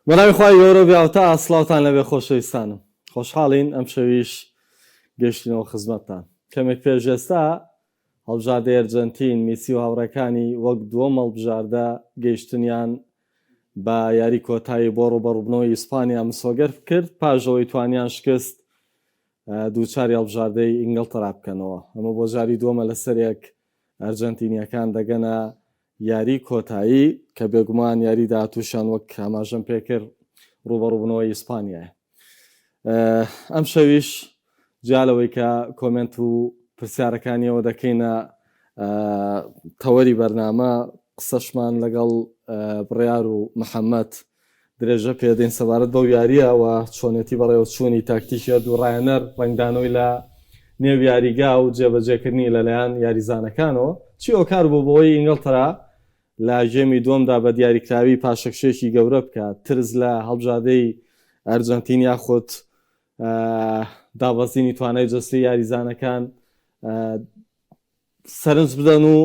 بەناوی خوای گەورە و بێهاوتا سڵاوتان لەبێ خۆشەویستانم خۆشحاڵین ئەمشەویش گەیشتینەوە خزمەتتان کەمێک پێش ئێستا هەڵبژاردەی ئەرجەنتین میسی و هاوڕێکانی وەک دووەم هەڵبژاردە گەیشتنیان بە یاری کۆتایی بۆ ڕوبەڕوبنەوەی ئیسپانیا مسۆگەر کرد پاش ئەوەی توانیان شکست دووچاری هەڵبژاردەی ئینگڵتەرا بکەنەوە ئەمە بۆ جاری دووەمە لەسەرێک ئەرجەنتینیەکان دەگەنە یاری کۆتایی کە بێگومان یاری داهاتووشیان وەک ئاماژەم پێکرد ڕووبەڕووبوونەوەی ئیسپانیایە. ئەمشەویش جیا لەوەی کە کۆمێنت و پرسیارەکانیەوە دەکەینە تەوەری بەرنامە قسەشمان لەگەڵ بڕیار و محەممەد درێژە پێدەین سەبارەت بەو یارییە و چۆنێتی بەڕێوەچوونی تاکتیکی هەردوو ڕاهێنەر، ڕەنگدانەوەی لە نێو یاریگا و جێبەجێکردنی لەلایەن یاریزانەکانەوە، چی هۆکار بوو بۆوەی ئینگڵتەرا لە گێمی دووەمدا بە دیاریکراوی پاشەکشەیەکی گەورە بکات، ترس لە هەڵبژاردەی ئەرجەنتین یاخود دابەزینی توانای جەستەی یاریزانەکان سەرنج بدەن و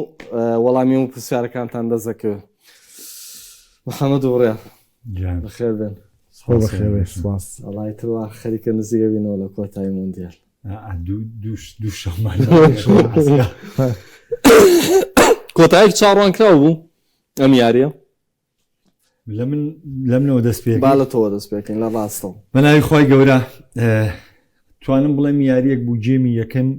وەڵامی هەموو پرسیارەکانتان دەست دەکەوێت. محەممەد و بڕیار بەخێر بێن. سپاس. وەڵای تر وا خەریکە نزیکە بینەوە لە کۆتایی مۆندیال. دوو شەومان کۆتایەک چاوەڕوانکراو بوو ئەم یاریە. لە من لە منەوە دەست پێ با لە تۆوە دەست پێکەین لە ڕاستەوە. بە ناوی خوای گەورە توانم بڵێم یاریەک بوو گێمی یەکەم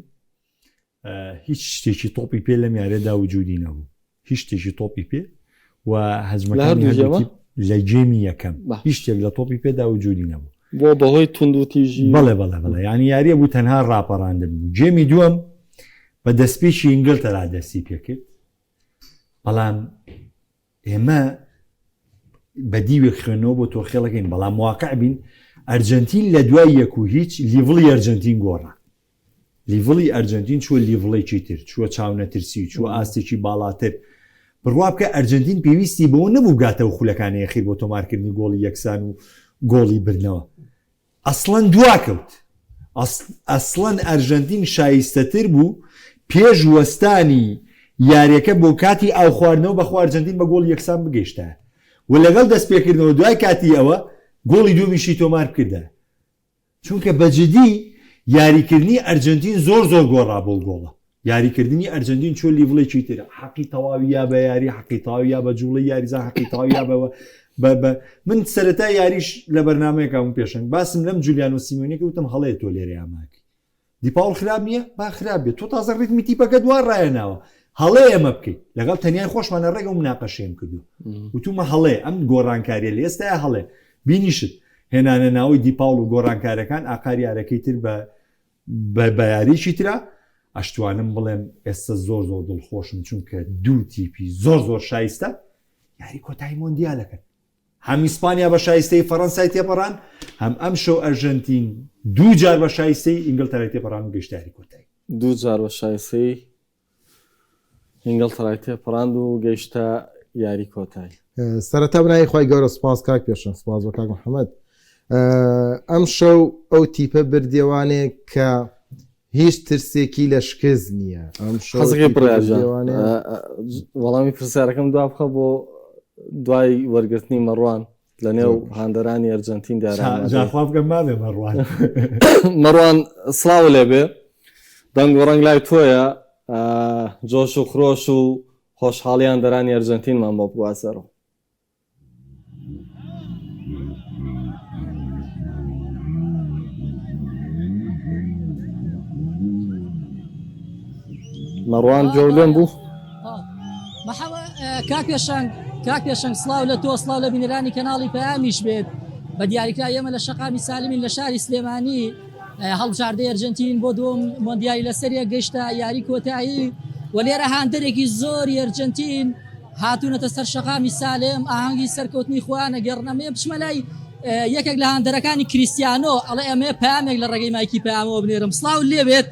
هیچ شتێکی تۆپی پێ لەم یاریەدا وجودی نەبوو هیچ شتێکی تۆپی پێ و هەجمەکانی هەردوو تیپ لە گێمی یەکەم هیچ شتێک لە تۆپی پێدا وجودی نەبوو بۆ بەهۆی توندوتیژی بەڵێ بەڵێ بەڵێ یعنی یاریە بوو تەنها ڕاپەڕاندن بوو گێمی دووەم بە دەستپێکی ئینگلتەرا دەستی پێکرد بەڵام ئێمە بە دیوێک خوێندنەوە بۆ تۆخێڵەکەین بەڵام واقع بین ئەرجنتین لە دوای یەک و هیچ لیڤڵی ئەرجنتین گۆڕا لیڤڵی ئەرجنتین چووە لیڤڵێکی تر چووە چاونەترسی چووە ئاستێکی باڵاتر بڕوا بکە ئەرجنتین پێویستی بەوە نەبوو گاتەوە خولەکانی ئەخیر بۆ تۆمارکردنی گۆڵی یەکسان و گۆڵی بردنەوە ئەسڵەن دواکەوت. ئەسڵەن ئەرژەنتین شایستەتر بوو پێش وەستانی یاریەکە بۆ کاتی ئاو خواردنەوە بەخوا ئەرجەنتین بە گۆڵی یەکسان بگەیشتایە و لەگەڵ دەستپێکردنەوە دوای کاتی ئەوە گۆڵی دووەمیشی تۆمار بکردایە چونکە بە جدی یاریکردنی ئەرجەنتین زۆر زۆر گۆڕا بۆ گۆڵە یاریکردنی ئەرجەنتین چووە لیڤڵێکی تر، حەقی تەواوی یا بە یاری، حەقی تەواوی یا بە جوڵەی یاریزان، حەقی تەواوی یا بە بە بە من سەرەتای یاریش لە بەرنامەیەکا بووم پێشەنگ باسم لەم جولیانۆ سیمۆنیە کرد وتم هەڵەیە تۆ لێرە یاماکی دیپاوڵ خراپ نییە با خراپ بێت تۆ تازە ڕیتمی تیپەکە دوا ڕایەناوە هەڵەیە ئەمە بکەیت لەگەڵ تەنیای خۆشمان لە ڕێگە و مناقەشەیم کردو وتومە هەڵەیە ئەم گۆڕانکاریە لە ئێستایا هەڵەیە بینیشت هێنانە ناوەی دیپاوڵ و گۆڕانکارەکان ئاقاری یارەکەی تر بە بە بە یاریی ترا ئەشتوانم بڵێم ئێستا زۆر زۆر دڵخۆشم چونکە دوو تیپی زۆر زۆر شایستە یاری کۆتایی مۆندیالەکەن هەم ئیسپانیا بە شایستەی فەڕەنسای تێپەڕان هەم ئەم شەو ئەرژەنتین دوو جار بە شایستەی ئینگلتەرای تێپەڕان و گەیشتە یاری کۆتایی. دوو جار بە شایستەی ئینگڵتەرای تێپەڕاند و گەیشتە یاری کۆتایی. سەرەتا بەناوی خوای گەورە سوپاس کاک پێشەنگ سوپاس بۆ کاک محەممەد ئەم شەو ئەو تیپە بردیەوانێ کە هیچ ترسێکی لە شکست نییە ئەم شەو حەزەکەی تیپە بڕیار جان بردیەوانێ وەڵامی پرسیارەکەم دوا بخە بۆ دوای وەرگرتنی مەڕوان لە نێو هاندەرانی ئەرجەنتین دیارە ئامادەیە. جاخوا بکەم مابێ مەڕوان. مەڕوان سڵاو لێبێ دەنگ و ڕەنگ لای تۆیە جۆش و خرۆش و خۆشحاڵی هاندەرانی ئەرجەنتینمان بۆ بگوازەرەوە. مەڕوان جۆلێن بوو. کاک پێشەنگ کاک پێشەنگ سڵاو لە تۆ سڵاو لە بینەرانی کەناڵی پەیامیش بێت بە دیاریکراوی ئێمە لە شەقامی سالمین لە شاری سلێمانی هەڵبژاردەی ئەرجەنتین بۆ دووەم مۆندیالی لەسەریەک گەیشتە یاری کۆتایی و لێرە هاندەرێکی زۆری ئەرجەنتین هاتوونەتە سەر شەقامی سالم ئاهەنگی سەرکەوتنی خۆیان ئەگێڕن ئەمەیە بچمە لای یەکێک لە هاندەرەکانی کریستیانۆ ئەڵێ ئەمەیە پەیامێک لە ڕێگەی مایکی پەیامەوە بنێرم سڵاو لێبێت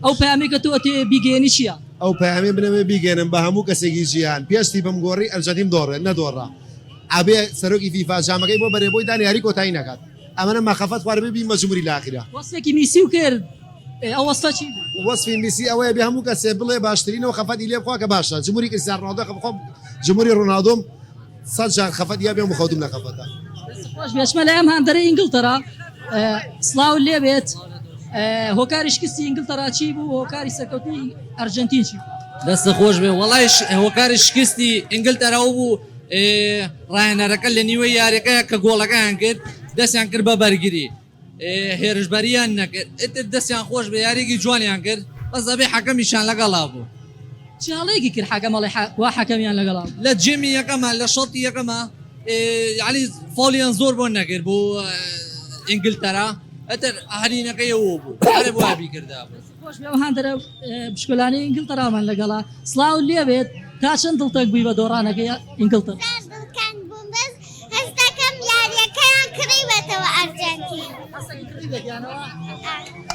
ئەو پەیامەی کە تۆ ئەتەوێ بیگەیەنی چییە؟ ئەو پەیامەی منەوێ بیگەیەنم بە هەموو کەسێکی جیهان پێش تیپم گۆڕی ئەرجەنتیم دۆڕێ نەدۆڕا ئەبێ سەرۆکی فیفا جامەکەی بۆ بەرێ بۆی دانێ یاری کۆتایی نەکات ئەمەنە مەخەفەت خواربێ بیم بە جمهوری لە ئاخیرا. وەسفێکی میسی و کرد ئەو وەسفە چی بوو؟ وەسفی میسی ئەوەیە بێ هەموو کەسێ بڵێ باشترینە و خەفەتی لێ بخوا کە باشە جمهوری کریستیان ڕۆناڵدۆ خۆم جمهوری ڕۆناڵدۆم سەد جار خەفەت یا بێم بخەوتم لە خەفەتە. خۆش بێ ئەچمە لای ئەم هاندەرەی ئینگلتەرا سڵاو لێبێت هۆکاری شکستی ئینگلتەرا چی بوو هۆکاری سەرکەوتنی ئەرجەنتین چی بوو؟ دەست خۆش بێ وەڵای هۆکاری شکستی ئینگلتەرا ئەو بوو ڕاهێنەرەکە لە نیوەی یاریەکە کە گۆڵەکەیان کرد دەستیان کرد بە بەرگری هێرشبەریان نەکرد ئیتر دەستیان خۆش بێ یاریێکی جوانیان کرد بەس ئەبێ حەکەمیشیان لەگەڵا بوو. چ هەڵەیەکی کرد حەکەم ئەڵێ وا حەکەمیان لەگەڵا بوو؟ لە game ی یەکەما لە شەوتی یەکەما یانی فاولیان زۆر بۆ نەکرد بۆ ئینگلتەرا ئیتر هەرینەکەی ئەوە بوو هەرێ بۆ بیکردا بوو. خۆش بێ ئەو هاندەرە بچکۆلانەی ئینگلتەرامان لەگەڵە سڵاو لێبێت تا چەند دڵتەنگ بووی بە دۆڕانەکەی ئینگلتەرا؟ زۆر دڵتەنگ بووم بەس هەست دەکەم یاریەکەیان کڕیوەتەوە ئەرجەنتین. هەستەکەی کڕیوێتیانەوە؟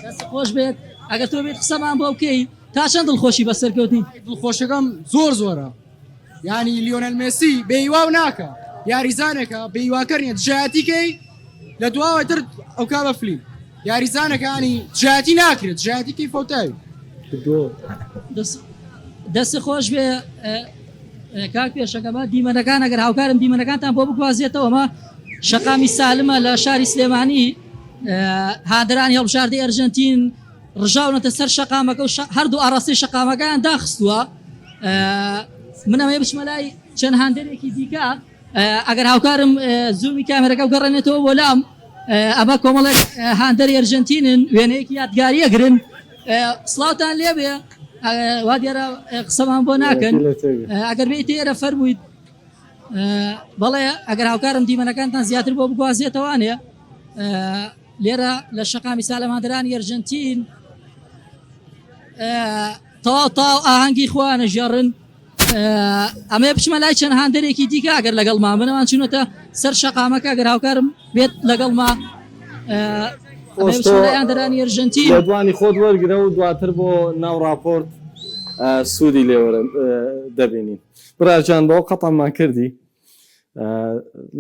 دەست خۆش بێت ئەگەر تۆ بێت قسەمان بۆ بکەی تا چەند دڵخۆشی بە سەرکەوتنی؟ دڵخۆشەکەم زۆر زۆرە یانی لیۆنەل مێسی بێهیواو ناکا یاریزانێکە بێهیواکەر نیە دژایەتی کەی لە دواوە تر ئەوکا بە فلیم یاریزانەکە ینی دژایەتی ناکرێت دژایەتی کەی فەوتاوی. دەست خۆش بێ کاک پێشەکەمە دیمەنەکان ئەگەر هاوکارم دیمەنەکانتان بۆ بگوازێتەوە ئەمە شەقامی سالمە لە شاری سلێمانی هاندەرانی هەڵبژاردەی ئەرژەنتین ڕژاونەتە سەر شەقامەکە و هەردوو ئاڕاستەی شەقامەکەیان داخستووە من ئەمەیە بچمە لای چەند هاندەرێکی دیکە ئەگەر هاوکارم زوومی کامێرەکە بگەڕێنێتەوە بۆ لام ئەمە کۆمەڵێک هاندەری ئەرژەنتینن وێنەیەکی یادگاری ئەگرن سڵاوتان لێبێ وا دیارە قسەمان بۆ ناکەن ئەگەر بێیت ئێرە فەرموویت بەڵێ ئەگەر هاوکارم دیمەنەکانتان زیاتر بۆ بگوازێتەوانێ لێرە لە شەقامی سالەماندرانی ئەرژەنتین تەواو تاو ئاهەنگی خۆیانە ژێڕن ئەمەیە بچمە لای چەند هاندەرێکی دیکە ئەگەر لەگەڵما بنەوان چونەتە سەر شەقامەکە گەر هاوکارم بێت لەگەڵما هاندەرانی ئەرژەنتین لێدوانی خۆت وەرگرە و دواتر بۆ ناو راپۆرت سوودی لێوەرە دەبینین براجان بەوە قەتعمان کردی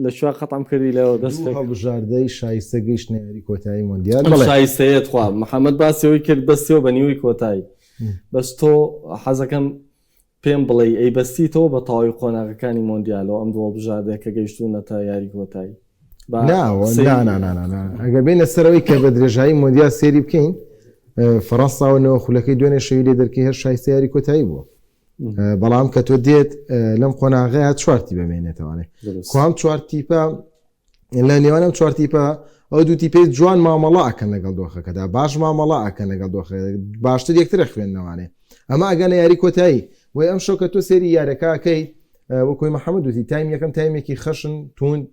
لە کوێ قەتعم کردی لەوە دەست پێ هەڵبژاردەی شایستە گەیشتنە یاری کۆتایی مۆندیال بەڵێ شایستەیە تخوا محەممەد باسی ئەوەی کرد بەستیەوە بە نیوەی کۆتایی بەس تۆ حەزەکەم پێم بڵێ ئەی بەستیتەوە بە تەواوی قۆناغەکانی مۆندیالەوە ئەم دوو هەڵبژاردەیە کە گەیشتوونەتە یاری کۆتایی ئەگەر بینە سەرەوەی کە بە درێژایی مۆندیال سێری بکەین فەڕەنساوە نەوە خولەکەی دوێنێ شەوی لێ دەرکەی هەر شایستە یاری کۆتایی بووە بەڵام کە تۆ دێت لەم قۆناغەیە چوار تیپە مێنێتەوانێ کوام چوار تیپە لە نێوان ئەم چوار تیپە ئەو دوو تیپەی جوان مامەڵە ئەکەن لەگەڵ دۆخەکەدا باش مامەڵە ئەکەن لەگەڵ دۆخە باشتر یەکترە خوێندنەوانێ ئەمە ئەگەنە یاری کۆتایی وی ئەم شەو کە تۆ سێری یارەکەکەی وەکۆی محەممەد وتی تایم یەکەم تایمێکی خەشن توند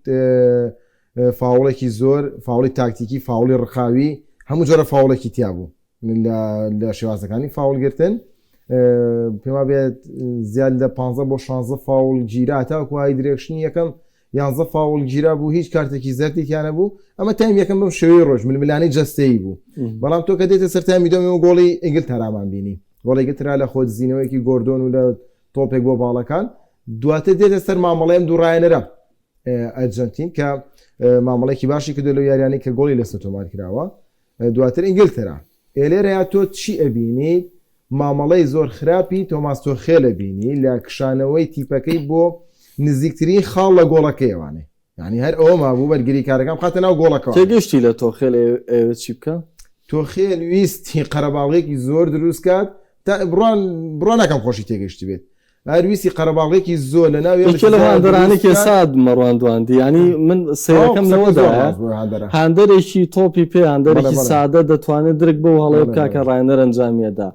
فاوڵێکی زۆر فاوڵی تاکتیکی فاوڵی ڕقاوی هەموو جۆرە فاوڵێکی تیا بوو لە شێوازەکانی فاوڵگرتن پێما بێت زیاد لە 15 بۆ 16 فاوڵ گیرا تاکو high direction ی یەکەم یانزە فاوڵ گیرا بوو هیچ کارتێکی زەردێکیانە بوو ئەمە تایم یەکەم بەم شێوەی ڕۆژ ململانەی جەستەیی بوو بەڵام تۆ کە دێتە سەر تایمی دووەم گۆڵی ئینگلتەرامان بینی گۆڵی ئینگلتەرا لە خۆدزینەوەیەکی گۆردۆن و لە تۆپێک بۆ باڵەکان دواتر دێتە سەر مامەڵەیەم دوو ڕایەنەرە ئەرجەنتین کە مامەڵێکی باشی کردو لەو یاریانەی کە گۆڵی لەسەر تۆمار کراوە دواتر ئینگلتەرا. ئێ لێرەیا تۆ چی ئەبینیت؟ مامەڵەی زۆر خراپی تۆماس تۆخێل ئەبینی لە کشانەوەی تیپەکەی بۆ نزیکترین خاڵ لە گۆڵەکەیەوانێ یانی هەر ئەوە مابوو بەرگریکارەکان بخاتە ناو گۆڵەکەوە. تێگەشتی لە تۆخێل ئەیەوێت چی بکا؟ تۆخێل ویستی قەرەباڵغێکی زۆر دروست کات تا بڕوا بڕوا ناکەم خۆشی تێگەشتبێت هەر ویستی قەرەباڵغێکی زۆر لە ناو یەکێ لەو هاندەرانەی کە ئێستا مەڕوان دواندی یانی من سەیرەکەم لەوەدایە هاندەرێکی تۆپی پێ هاندەرێکی سادە دەتوانێت درک بەو هەڵەیە بکا کە ڕایەنەر ئەنجامیەدا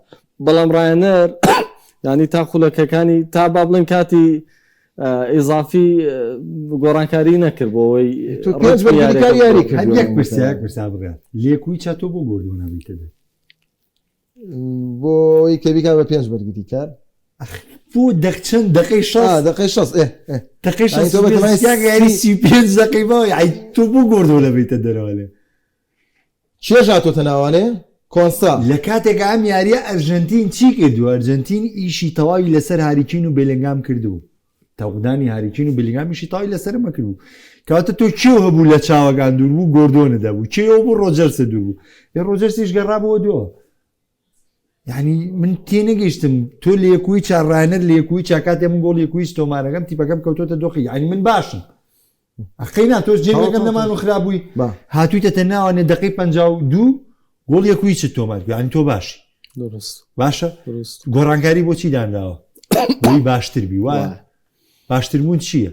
بەڵام ڕایەنەر یانی تا خولەکەکانی تا با بڵێن کاتی ئیزافی گۆڕانکاری نەکرد بۆ ئەوەی یاری کرد یەک پرسیار پرسیار بڕیار لێکوی چا تۆ بۆ گۆردۆنە بیتە دەر بۆ ئەوەی کە بیکات بە پێنج بەرگریکار بۆ دەق چەند دەقەی شەست دەقەی شەست ئێ ئێ دەقەی یانی شەست تۆ بە تەمای یاری 35 دەقەی ماوە یای تۆ بۆ گۆردۆنە بیتە دەرەوە لێ کێش هاتۆتە ناوانێ کۆنسا لە کاتێک ئەم یاریە ئەرژەنتین چی کردووە ئەرژەنتین ئیشی تەواوی لەسەر هاریکین و بێلنگام کردبوو تەوقدانی هاریکین و بلینگام ئیشی تەواوی لەسەر ئەمە کردبوو کەواتە تۆ کێو هەبوو لە چاوەکان دوور بوو گۆردۆنت هەبوو کێو بوو ڕۆجەرسە دوور بوو ئێ ڕۆجەرسیش گەڕابەوە دووە یعنی من تێنەگەیشتم تۆ لە یەکوی چا ڕانەر لە یەکوی چا کاتێ من گۆڵ یەکویش تۆمارەکەم تیپەکەم کەوتۆتە دۆخی یعنی من باشم. ئەقەی نا تۆش جێگەکەم نەمان و خراپبووی هاتوویتەتە ناوانێ دقی 52 گۆڵ یەک و هیچت تۆمار کرد یانی تۆ باشی دروست باشە گۆڕانکاری بۆچی دانراوە بۆی باشتر بی وایە باشتربوون چییە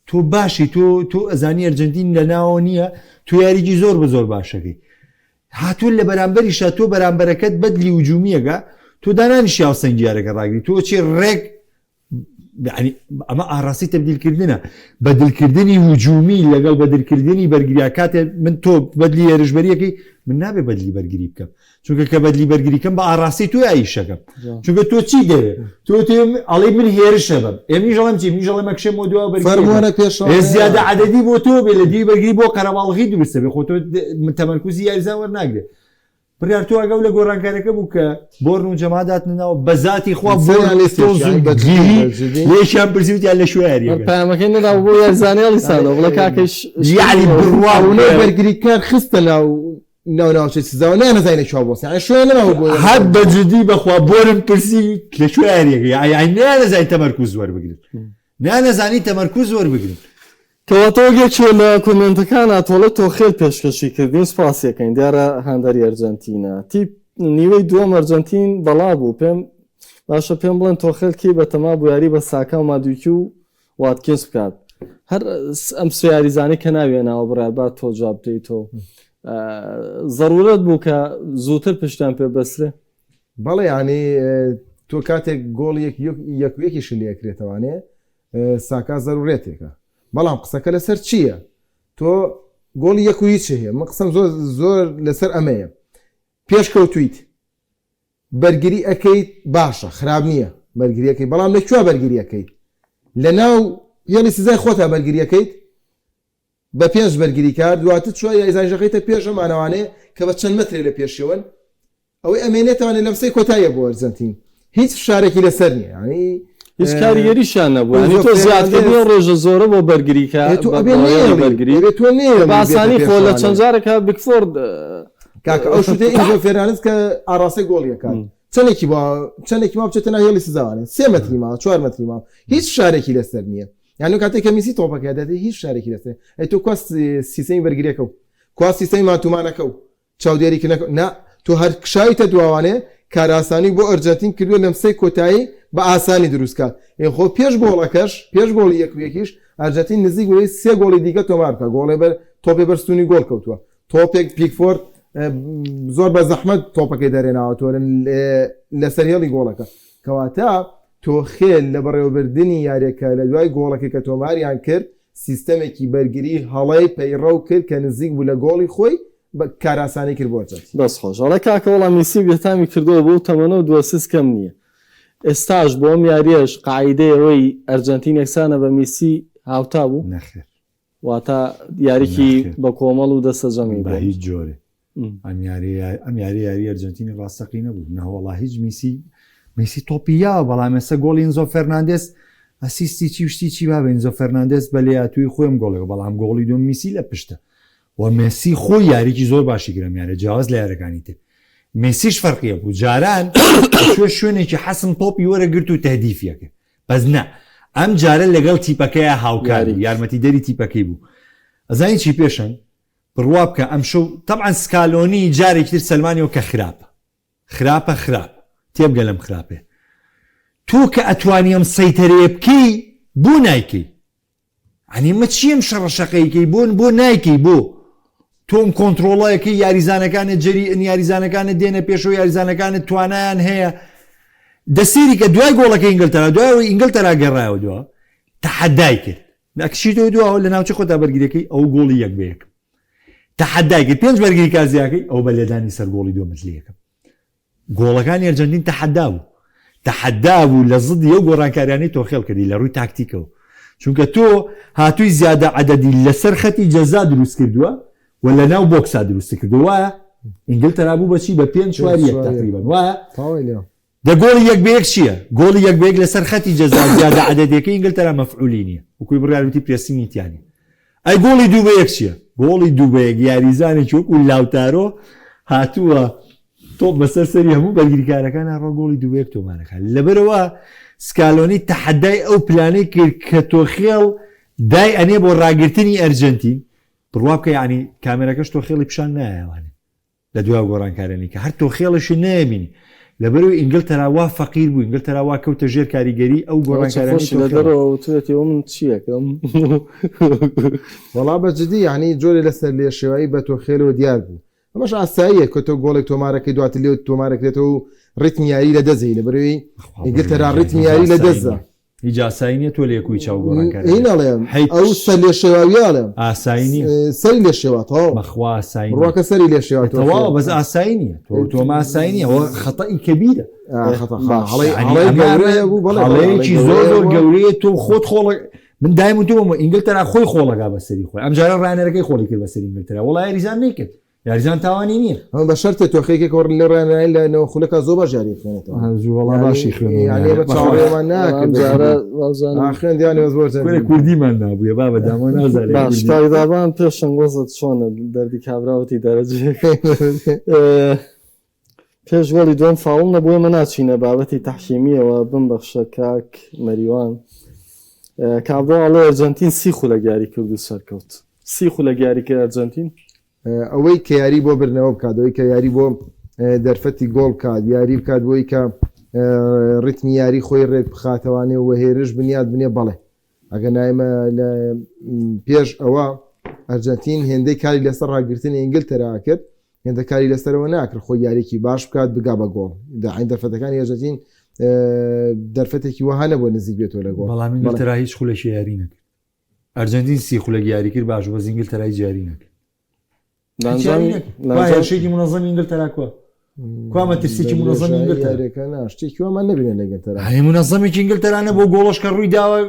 تۆ باشی تۆ تۆ ئەزانی ئەرجنتین لە ناوە نییە تۆ یاریی زۆر بە زۆر باشەکەی هاتوون لە بەرامبەریشا تۆ بەرامبەرەکەت بەدلی وجومیەکە تۆ دانانیشی هاوسەنگیارەکە ڕاگری تۆ چی ڕێک یعنی ئەمە ئاڕاستی تەبدیلکردنە بەدلکردنی هجومی لەگەڵ بەدلکردنی بەرگریا کاتێ من تۆ بەدلی هێرشبەریەکەی من نابێ بەدلی بەرگری بکەم چونکە کە بەدلی بەرگریکەم بە ئاڕاستی تۆ ئایشەکەم چونکە تۆ چی دەوێ تۆ تێم ئەڵێ من هێرشە بم ئێمی ژەڵم چی منیش ئەڵێم ئەکشێم بۆ دوا بەرگری فەرمووەرە پێشەوە زیادە عەدەدی بۆ تۆ بێ لە دیوی بەرگری بۆ قەرەباڵغی دروستە بێ خۆ تۆ تەمەرکوزی یاریزان وەرناگرێ بڕیار تۆ ئەگەو لە گۆڕانکاریەکە بوو کە بۆرن و جەماعەت هاتنە ناوە بە زاتی خوا بۆرن و ستۆنز و گیهی لێکیان پرسی وتیان لە کوێ یاریەکەن. پەیامەکەی نەدا بۆ یاریزانانی سانەوە بڵێ کاکەش یەعنی بڕوا بکە. بەرگریکار خستە ناو ناو ناوچەی سزاوە نانەزانین لە کوێ بۆ یعنی شوێن نەماوە بۆ هەر بە جدی بەخوا بۆرن پرسی لە کوێ یاریەکە یعنی نەیانەزانی تەمەرکوز وەربگرن نانەزانی تەمەرکوز وەربگرن. کەواتە وەک یەکێ لە کۆمێنتەکانا تۆڵەی تۆخێل پێشکەشی کردین سوپاسی ئەکەین دیارە هاندەری ئەرجەنتینە تیپ نیوەی دووەم ئەرجەنتین بەڵا بوو پێم باشە پێم بڵێن تۆخێل کەی بەتەما بوو یاری بە ساکا و مادویکی و واتکینس بکات هەر ئەم سێ یاریزانەی کە ناویان ناوە بڕیار با تۆ جواب بدەیتەوە زەرورەت بوو کە زووتر پشتیان پێ بەسرێ بەڵێ یانی تۆ کاتێک گۆڵی یەک یەک و یەکیشی لێ ئەکرێتەوانێ ساکا زەرورێتێکە بەڵام قسەکە لەسەر چییە تۆ گۆڵی یەک و هیچ هەیە من قسەم زۆر زۆر لەسەر ئەمەیە پێش کەوتویت بەرگری ئەەکەیت باشە خراپ نییە بەرگریەکەی بەڵام لە کوێ بەرگریەکەیت لە ناو هێڵی سزای خۆتا بەرگریەکەیت بە پێنج بەرگریکار دواتر چوار یاریزانیش دەخەیتە پێش ئەم ئانەوانەیە کە بە چەند مەترێ لە پێشیەوەن ئەوەی ئەمێنێتەوانێ لەمسەی کۆتاییە بۆ ئەرجەنتین هیچ فشارێکی لەسەر نییە یانی هیچ کاریگەریشیان نەبوو یانی تۆ زیادکردنی ئەو ڕێژە زۆرە بۆ بەرگریکە تۆ ئەبێ نەیەڵی بەرگری ئەبێ تۆ نەیەڵی بە ئاسانی خۆ لە چەند جارێکا بیکفۆرد کاکە ئەو شوتەی ئینزۆ فێرناندز کە ئاڕاستەی گۆڵی ئەکات چەندێکی با چەندێکی ما بچێتە ناو هێڵی سزاوانێ سێ مەتری ماوە چوار مەتری ماوە هیچ فشارێکی لەسەر نییە یان لەو کاتێک کە میسی تۆپەکە دەداتێ هیچ فشارێکی لەسەر ئەی تۆ کوا سیستەمی بەرگریەکە و کوا سیستەمی مانتومانەکە و چاودێریکردنەکە نا تۆ هەر کشاویتە دواوانێ کارئاسانی بۆ ئەرجەنتین کردووە لەمسەی کۆتایی بە ئاسانی دروست کات ئێ خۆ پێش گۆڵەکەش پێش گۆڵی یەک و یەکیش ئەرجەنتین نزیک بووی سێ گۆڵی دیکە تۆمار بکە گۆڵێ بەر تۆپێ بەر ستونی گۆڵ کەوتووە تۆپێک پیکفۆرد زۆر بە زەحمەت تۆپەکەی دەرێناوە تۆ لەسەر هێڵی گۆڵەکە کەواتە تۆخێل لە بەڕێوەبردنی یاریەکە لە دوای گۆڵەکەی کە تۆماریان کرد سیستەمێکی بەرگری هەڵەی پەیڕەو کرد کە نزیک بوو لە گۆڵی خۆی بە کارئاسانی کرد بۆ ئەرجەنتین. دەست خۆش. ئەڵێ کاکە وەڵا میسی بێتامی کردووە بەو تەمەنە و دوو ئەسیست کەم نییە. ئێستاش بۆ ئەم یاریەش قاعیدەی ئەوەی ئەرجەنتین یەکسانە بە میسی هاوتا بوو؟ نەخێر. واتە یاریکی بە کۆمەڵ و دەستەجەمی بە هیچ جۆرێ ئەم یاری ئەم یاری یاری ئەرجنتینی ڕاستەقینە بوو نەوەڵا هیچ میسی میسی تۆپی یاوە بەڵام ئێستا گۆڵی ئینزۆ فەرناندێس ئەسیستی چی شتی چی بابە ئینزۆ فەرناندێس بە لێهاتووی خۆیم گۆڵێک بەڵام گۆڵی دوم میسی لە پشتە و مێسی خۆی یاریکی زۆر باشی کرم یارە جیاواز لە یارەکانی تر مێسیش فەرقیە بوو جاران شوێنێکی حەسم تۆپی وەرەگرت و تهدیفیەکە بەس نا ئەم جارە لەگەڵ تیپەکەیا هاوکار بوو یارمەتی دەری تیپەکەی بوو ئەزانی چی پێشەنگ بڕوا بکە ئەمشەو تەبعەن سکالۆنی جارێکی تر سەلمانیەوە کە خراپە خراپە خراپ تێبگە لەم خراپێ تۆ کە ئەتوانی ئەم سەیتەرەیە بکەی بۆ نایکەی ئەنی مە چی ئەم شەڕە شەقەیکەی بۆ بۆ نایکەی بۆ تۆم کۆنتترۆڵەکەی یاریزانەکانت جەری ئەن یاریزانەکانت دێنە پێشەوە یاریزانەکانت توانایان هەیە دەسیری کە دوای گۆڵەکە ئینگلتەرا دوای ئینگلتەرا گەڕایەوە دوا تەحەدای کرد نەکشیتەوە دواوە لە ناوچە خۆتا بەرگریەکەی ئەو گۆڵی یەک بە یەک تەحەدای کرد پێنج بەرگری کارزیاکەی ئەو بە لێدانی سەر گۆڵی دووەم متلی یەکەم گۆڵەکانی ئەرجەنتین تەحەدا بوو تەحەدا بوو لە زدی ئەو گۆڕانکاریانەی تۆخێڵ کردی لە ڕووی تاکتیکەوە چونکە تۆ هاتووی زیادە عەدەدی لەسەر خەتی جەزا دروست کردووە و لە ناو بۆکسا دروست کردووە وایە ئینگلتەرا بوو بەچی بە پێنج چوار یەک تقریبا وایە دە گۆڵی یەک بە یەک چییە؟ گۆڵی یەک بە یەک لەسەر خەتی جەزا زیادە عەدەدیەکەی ئینگلتەرا مەفعولی نییە وەکوی بڕیار وتی pressing ی تیا نییە ئەی گۆڵی دوو بە یەک چییە؟ گۆڵی دوو بە یەک یاریزانێکی وەکو لاوتارۆ هاتووە تۆپ بەسەر سەری هەموو بەرگریکارەکان ڕۆ گۆڵی دوو بە یەک تۆمارەکە لەبەرەوە سکالۆنی تەحەدای ئەو پلانەی کرد کە تۆخێڵ دای ئەنێ بۆ ڕاگرتنی ئەرجەنتین بڕوا بکە یعنی کامێرەکەش تۆخێڵی پیشان نایەوانێ لە دوا گۆڕانکارانی کە هەر تۆخێڵیشی نەیەبینی لەبەرەوەی ئینگلتەرا وا فەقیر بوو ئینگلتەرا وا کەوتە ژێر کاریگەری ئەو گۆڕانکارانەی خۆشی لە تۆخێڵ. دەرەوە وتوێتی ئەوە من چیەکەم؟ وەڵا بە جدی یانی جۆرێ لە سەر لێشێوایی بە تۆخێلەوە دیار بوو ئەمەش ئاساییە کە تۆ گۆڵێک تۆمارەکەی دواتر لێت تۆمارەکرێتەوە و ڕیتمی یاری لە دەست لەبەرەوەی ئینگلتەرا ڕیتمی یاری لە دەستدا. هیچ ئاسایی نیە تۆ لە یەکوی چاو گۆڕانکاری هی ناڵێم ئەو سەر لێ شێواویە ئەڵێم ئاسایی نیە سەری لێ شێوا تەواو بەخوا ئاسایی نیە بڕواکە سەری لێ شێوا تەواو بەس ئاسایی نیە تۆ تۆ ئاسایی نیە ئەوە خەتەئی کەبیرە هەڵەی هەڵەی گەورەیە بوو بەڵێ هەڵەیەکی زۆر زۆر گەورەیە تۆ خۆت خۆڵ من دایم وتومە ئینگلتەرا خۆی خۆڵەگا بەسەری خۆی ئەمجارە ڕانەرەکەی خۆڵی کرد بەسەری ئینگلتەرا وەڵا یاریزان نەیکرد یاریزان تاوانی نییە. ئەمە بە شەرتێ تۆخێکێک وەڕ لە ڕێنای لە نەوە خولەکە زۆر باش یاری خوێنێتەوە. زوو وەڵا باشی خوێنەوە. یانی ئێمە چاوەڕێمان ناکرد. جارە وازانم. ئا خوێندیان بەس بۆ چەند. کورە کوردیمان نابوویە بابە داما نازانێ. باش کاک دابان پێشەنگ وەزت چۆنە دەردی کابرا وتی دەرەجەیەک. پێش گۆڵی دووەم فاوڵ نەبوو ئێمە ناچینە بابەتی تەحکیمیەوە بمبەخشە کاک مەریوان کابرا ئەڵێ ئەرجەنتین سی خولەک یاری کرد و سەرکەوت سی خولەک یاری کرد ئەرجەنتین ئەوەی کە یاری بۆ بردنەوە بکات، ئەوەی کە یاری بۆ دەرفەتی گۆڵ بکات، یاری بکات بۆی کە ڕیتمی یاری خۆی ڕێک بخاتەوانێ و هێرش بنیات بنێ بەڵێ ئەگەر نایمە لە پێش ئەوە ئەرجەنتین هێندەی کاری لەسەر ڕاگرتنی ئینگلتەرا کرد هێندە کاری لەسەرەوە ناکرد خۆی یاریکی باش بکات بگا بە گۆڵ داعین دەرفەتەکانی ئەرجەنتین دەرفەتێکی وەها نەبووە نزیک بێتەوە لە گۆڵ بەڵام ئینگلتەرا هیچ خولێکی یاری نەکرد ئەرجەنتین سی خولەک یاری کرد باش بەس ئینگلتەرا هیچ یاری نەکرد هێرشێکی منەزەمی ئینگلتەرا کوا کوا مەترسیکی منەزەمی ئینگلتەرا یاریەکە نا شتێکی وامان نەبینە لە ئینگلتەرا هەی منەزەمێکی ئینگلتەرا نەبوو گۆڵەش کە ڕووی داوە